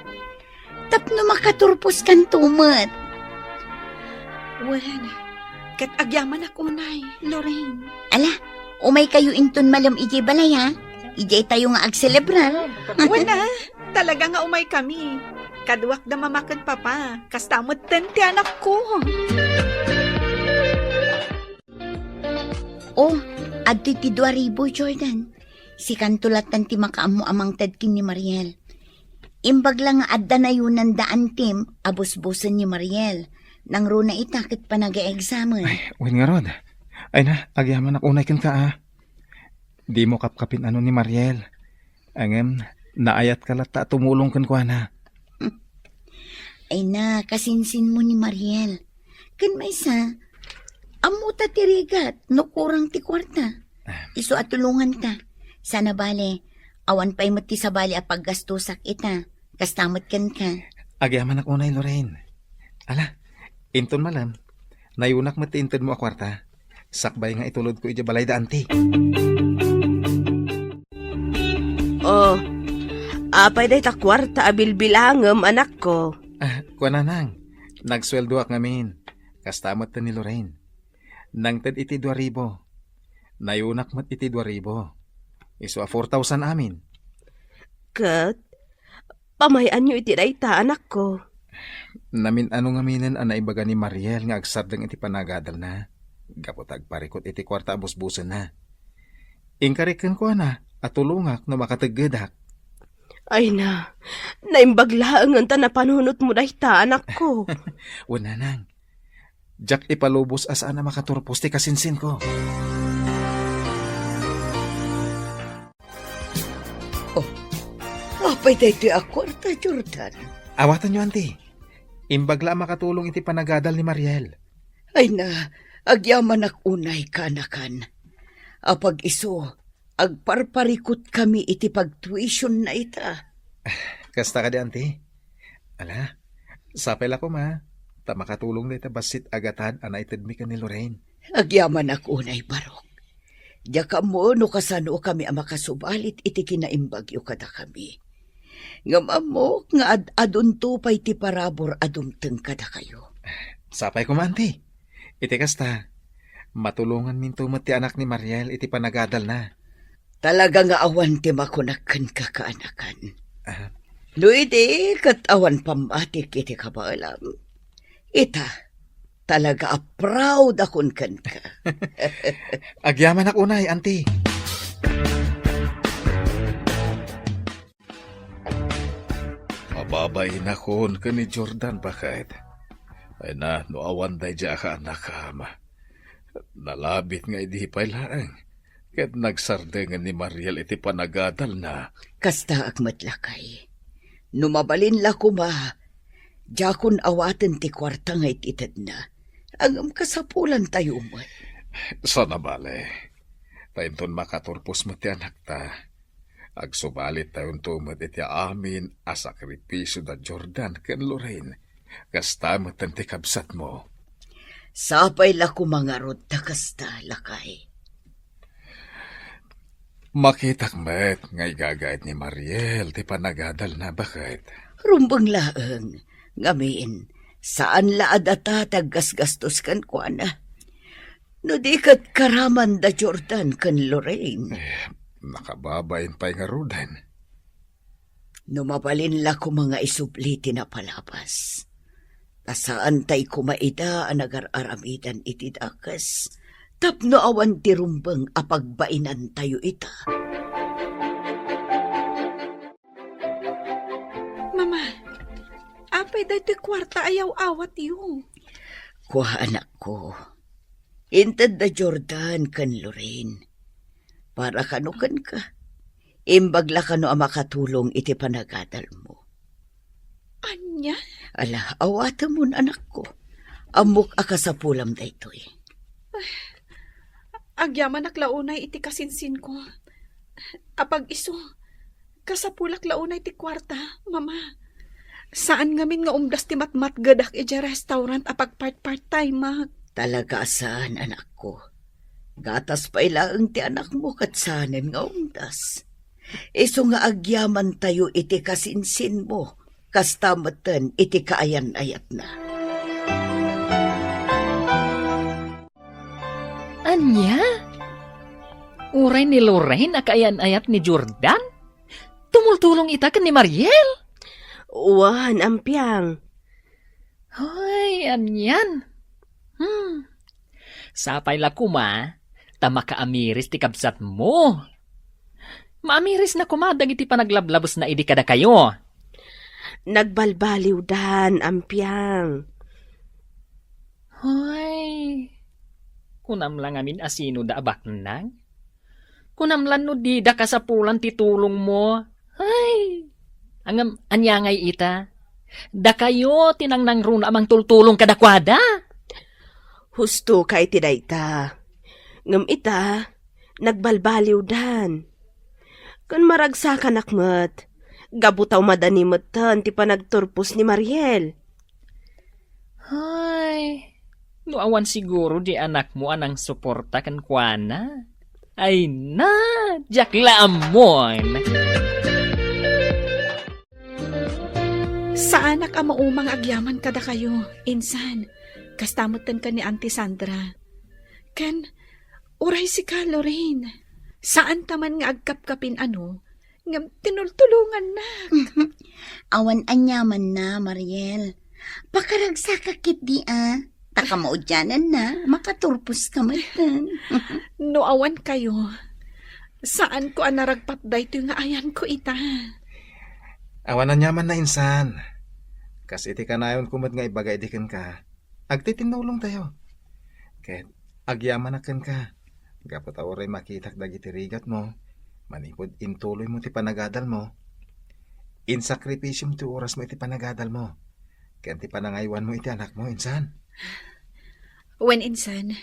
Tapno makaturposkanto met. Wen, ket agyamanak unay, Lorraine. Ala, umaykayo inton malem idiay balay, ha? Idiay tayo nga agselebrar. Wen a, talaga nga umaykami. Kaduak da Mama ken Papa, kasta metten ti anakko. Oh, adtoy ti dua ribu, Jordan. Sikanto lattan ti makaammo a mangted ken ni Mariel. Imbag la nga adda nayunan da Antim a busbusen ni Mariel. Nangruna ita ket panaga-examen. Ay, wen ngarud. Ay na, agyamanak unay kenka, a. Dimo kapkapin-ano ni Mariel. Ngem, naayatka latta a tumulong kenkuana. Ay na, kasinsinmo ni Mariel. Ken maysa, ammota ti rigat no kurang ti kuarta. Ah. Isu a tulonganta. Sana bale, awan pay met ti sabali a paggastosak ita. Kasta met kenka. Agyamanak unay, Lorraine. Ala, inton malem, nayunak met ti intedmo a kuarta. Sakbay nga itulodko idiay balay da Anti. Oh, apay dayta kuarta a bilbilangem, anakko? Ah, kuananang, nagsueldoak ngamin. Kasta met ni Lorraine. Nangted iti dua ribu. Nayunak met iti dua ribu. Isu a four thousand amin. Ket, pamay-anyo iti dayta, anakko? Namin-ano ngaminen a naibaga ni Mariel nga agsardeng iti panagadalna, gapu ta agparikut iti kuarta a busbusenna. Inkarik kenkuana a tulongak no makateggedak. Ay na, naimbag laengen ta napanunotmo dayta, anakko. Wen, nanang. Diak ipalubos a saan a makaturpos ti kasinsinko. Oh, apay daytoy a kuarta, Jordan? Awatenyo, anti. Imbag la a makatulong iti panagadal ni Mariel. Ay na, agyamanak unay, kaanakan. Apag-isu, agparparikutkami iti pagtuition na ita. Kasta kadi, anti? Ala, sapay la koma, ta makatulong dayta bassit a gatad a naitedmi ken ni Lorraine. Agyamanak unay, Barok. Diak ammo no kasano kami a makasubalit iti kinaimbagyo kadakami. Ngem ammok nga ad-adunto pay ti parabur a dumteng kadakayo. Sapay koma, anti. Iti kasta, matulonganminto met ti anak ni Mariel iti panagadalna. Talaga nga awan ti makunak kenka, kaanakan. Ah. No idi ket awan pammatik iti kabaelam, ita, talaga a proud akon kenka. Agyamanak unay, anti. Mababainak ken ni Jordan, baket. Ay na, no awan daydiay a kaanakam. Nalabit nga idi pay laeng, ket nagsardengen ni Mariel iti panagadalna. Kastaak met, lakay. No mabalin la koma, diakon awaten ti kuarta nga it-itedna. Ngem kasapulantayo met. Saan a bale. Ta inton makaturpos met ti anakta, agsubalittayonto met iti amin a sakripisio da Jordan ken Lorraine. Kasta met ti kabsatmo. Sapay la koma ngarud ta kasta, lakay. Makitak met nga igagayat ni Mariel ti panagadalna, baket. Rumbeng laeng, ngamin, saan la a data ti aggasgastos kenkuana. No di ket karaman da Jordan ken Lorraine. Eh, nakababain pay ngaruden. No mabalin la koma nga isubli ti napalabas, ta saantay koma ida a nagar-aramidan iti dakes tapno awan ti rumbeng a pagbainantayo ita. Mama, apay daytoy kuarta a yaw-awatyo? Kua, anakko. Inted da Jordan ken Lorraine. Para kano kenka. Imbag la kano a makatulong iti panagadalmo. Ania? Ala, awatemon, anakko. Ammok a kasapulam daytoy. Agyamanak la unay iti kasinsinko. Apag-isu, kasapulak la unay ti kuarta, Mama. Saan ngamin nga umdas ti matmatgedak idiay restaurant a pagpart-part-timeak. Talaga a saan, anakko. Gatas pay laeng ti anakmo ket saanen nga umdas. Isu nga agyamantayo iti kasinsinmo, kasta metten iti kaayan-ayatna. Ania? Uray ni Lorraine a kaayan-ayat ni Jordan? Tumultulong ita ken ni Mariel? Wen, ampiang. Hoy, anian? Hmm. Sapay la koma, ta makaamiris ti kabsatmo. Maamirisna koma dagiti panaglablabesna idi kadakayo. Nagbalbaliwdan, ampiang. Hoy, kunam la ngamin a sino da a baknang? Kunam lan no dida kasapulan ti tulongmo. Ay, ngem ania ngay ita? Dakayo ti nangnangruna a mangtultulong kadakuada. Husto ka iti dayta. Ngem ita, nagbalbaliwdan. Ken maragsakanak met, gapu ta umadani metten ti panagturpos ni Mariel. Ay, no awan siguro di anakmo a nangsuporta kenkuana. Ay na, diak la ammon. Saanak a maumang agyaman kadakayo, insan. Kasta metten ken ni Auntie Sandra. Ken, uray sika, Lorraine. Saan ta man nga agkapkapin, ano, ngem tinultulongannak. Awan aniamanna, Mariel. Pakaragsakak ketdi a. Ta kamaudiananna, makaturpos ka metten. No awan kayo, saanko a naragpat daytoy nga ayanko ita. Awan aniamanna insan. Kas iti kanayonko met nga ibaga idi kenka, agtitinnulongtayo. Ket agyamanak kenka, gapu ta uray makitak dagiti rigatmo, manipud intuloymo ti panagadalmo, insakripisiom ti orasmo iti panagadalmo, ken ti panangaywanmo iti anakmo, insan. Wen, insan,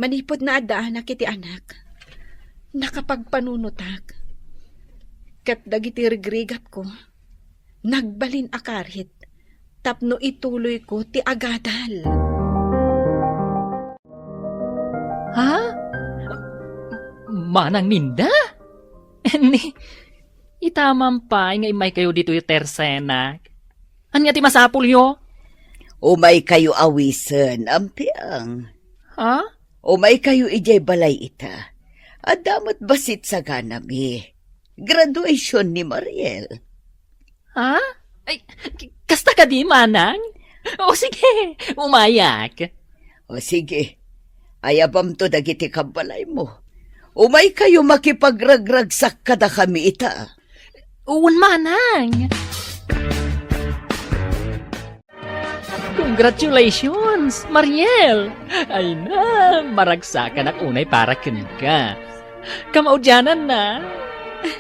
manipud naaddaanak iti anak, nakapagpanunotak. Ket dagiti rigrigatko, nagbalin a karit tapno ituloyko ti agadal. Ha? Manang Minda? Ni, itaman pay nga immaykayo ditoy Tercena. Ania ti masapulyo? Umaykayo awisen, Ampiang. Ha? Umaykayo idiay balay ita. Adda met bassit saganami. Graduation ni Mariel. Ha? Ay, k-, kasta kadi, manang? O sige, umayak. O sige, ayabamto dagiti kabbalaymo. Umaykayo makipagragragsak kadakami ita. Wen, manang. Congratulations, Mariel! Ay na, maragsakanak unay para kenka. Kamaudiananna,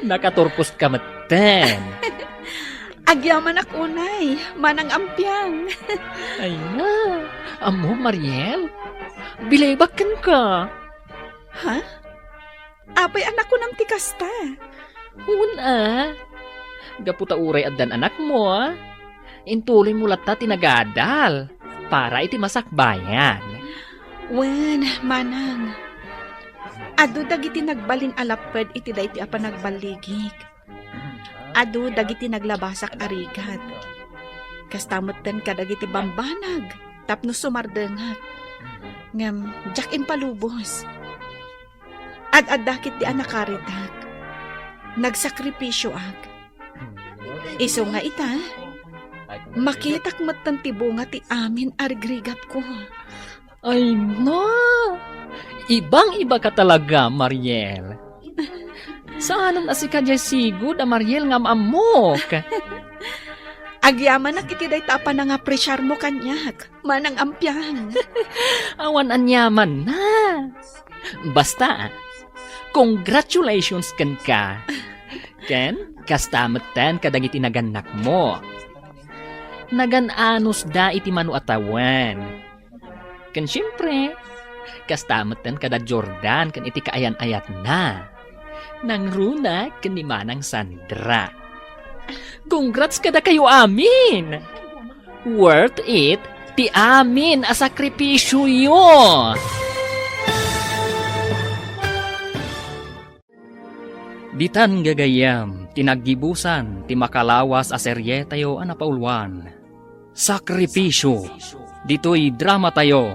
nakaturposka metten. Agyamanak unay, manang Ampiang. Ay na, ammo, Mariel? Bilibak kenka. Ha? Apay a nakunam ti kasta? Wen a. Gapu ta uray addan anakmo, intuloymo latta ti nagadal para iti masakbayan. Wen, manang. Adu dagiti nagbalin a lapped iti daytoy a panagballigik. Adu dagiti naglabasak a rigat. Kasta metten kadagiti bambanag tapno sumardengak. Ngem diak impalubos. Ad-adda ketdi a nakaritak. Nagsakripisioak. Isu nga ita, makitak metten ti bunga ti amin a rigrigatko. Ay na! Ibang-iba ka talaga, Mariel. Saanen a sika diay sigud a Mariel nga am-ammok. Agyamanak iti dayta a panangapresiarmo kaniak, manang Ampiang. Awan aniamanna. Basta, congratulations kenka. Ken kasta metten kadagiti nagannakmo. Nagan-anusda iti mano a tawen. Ken siempre, kasta metten kada Jordan ken iti kaayan-ayatna. Nangruna ken ni Manang Sandra. Congrats kadakayo amin! Worth it ti amin a sakripisioyo! Ditan gagayyem ti naggibusan ti makalawas a serietayo a napauluan, Sakripisio, ditoy dramatayo,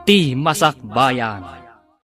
Ti Masakbayan.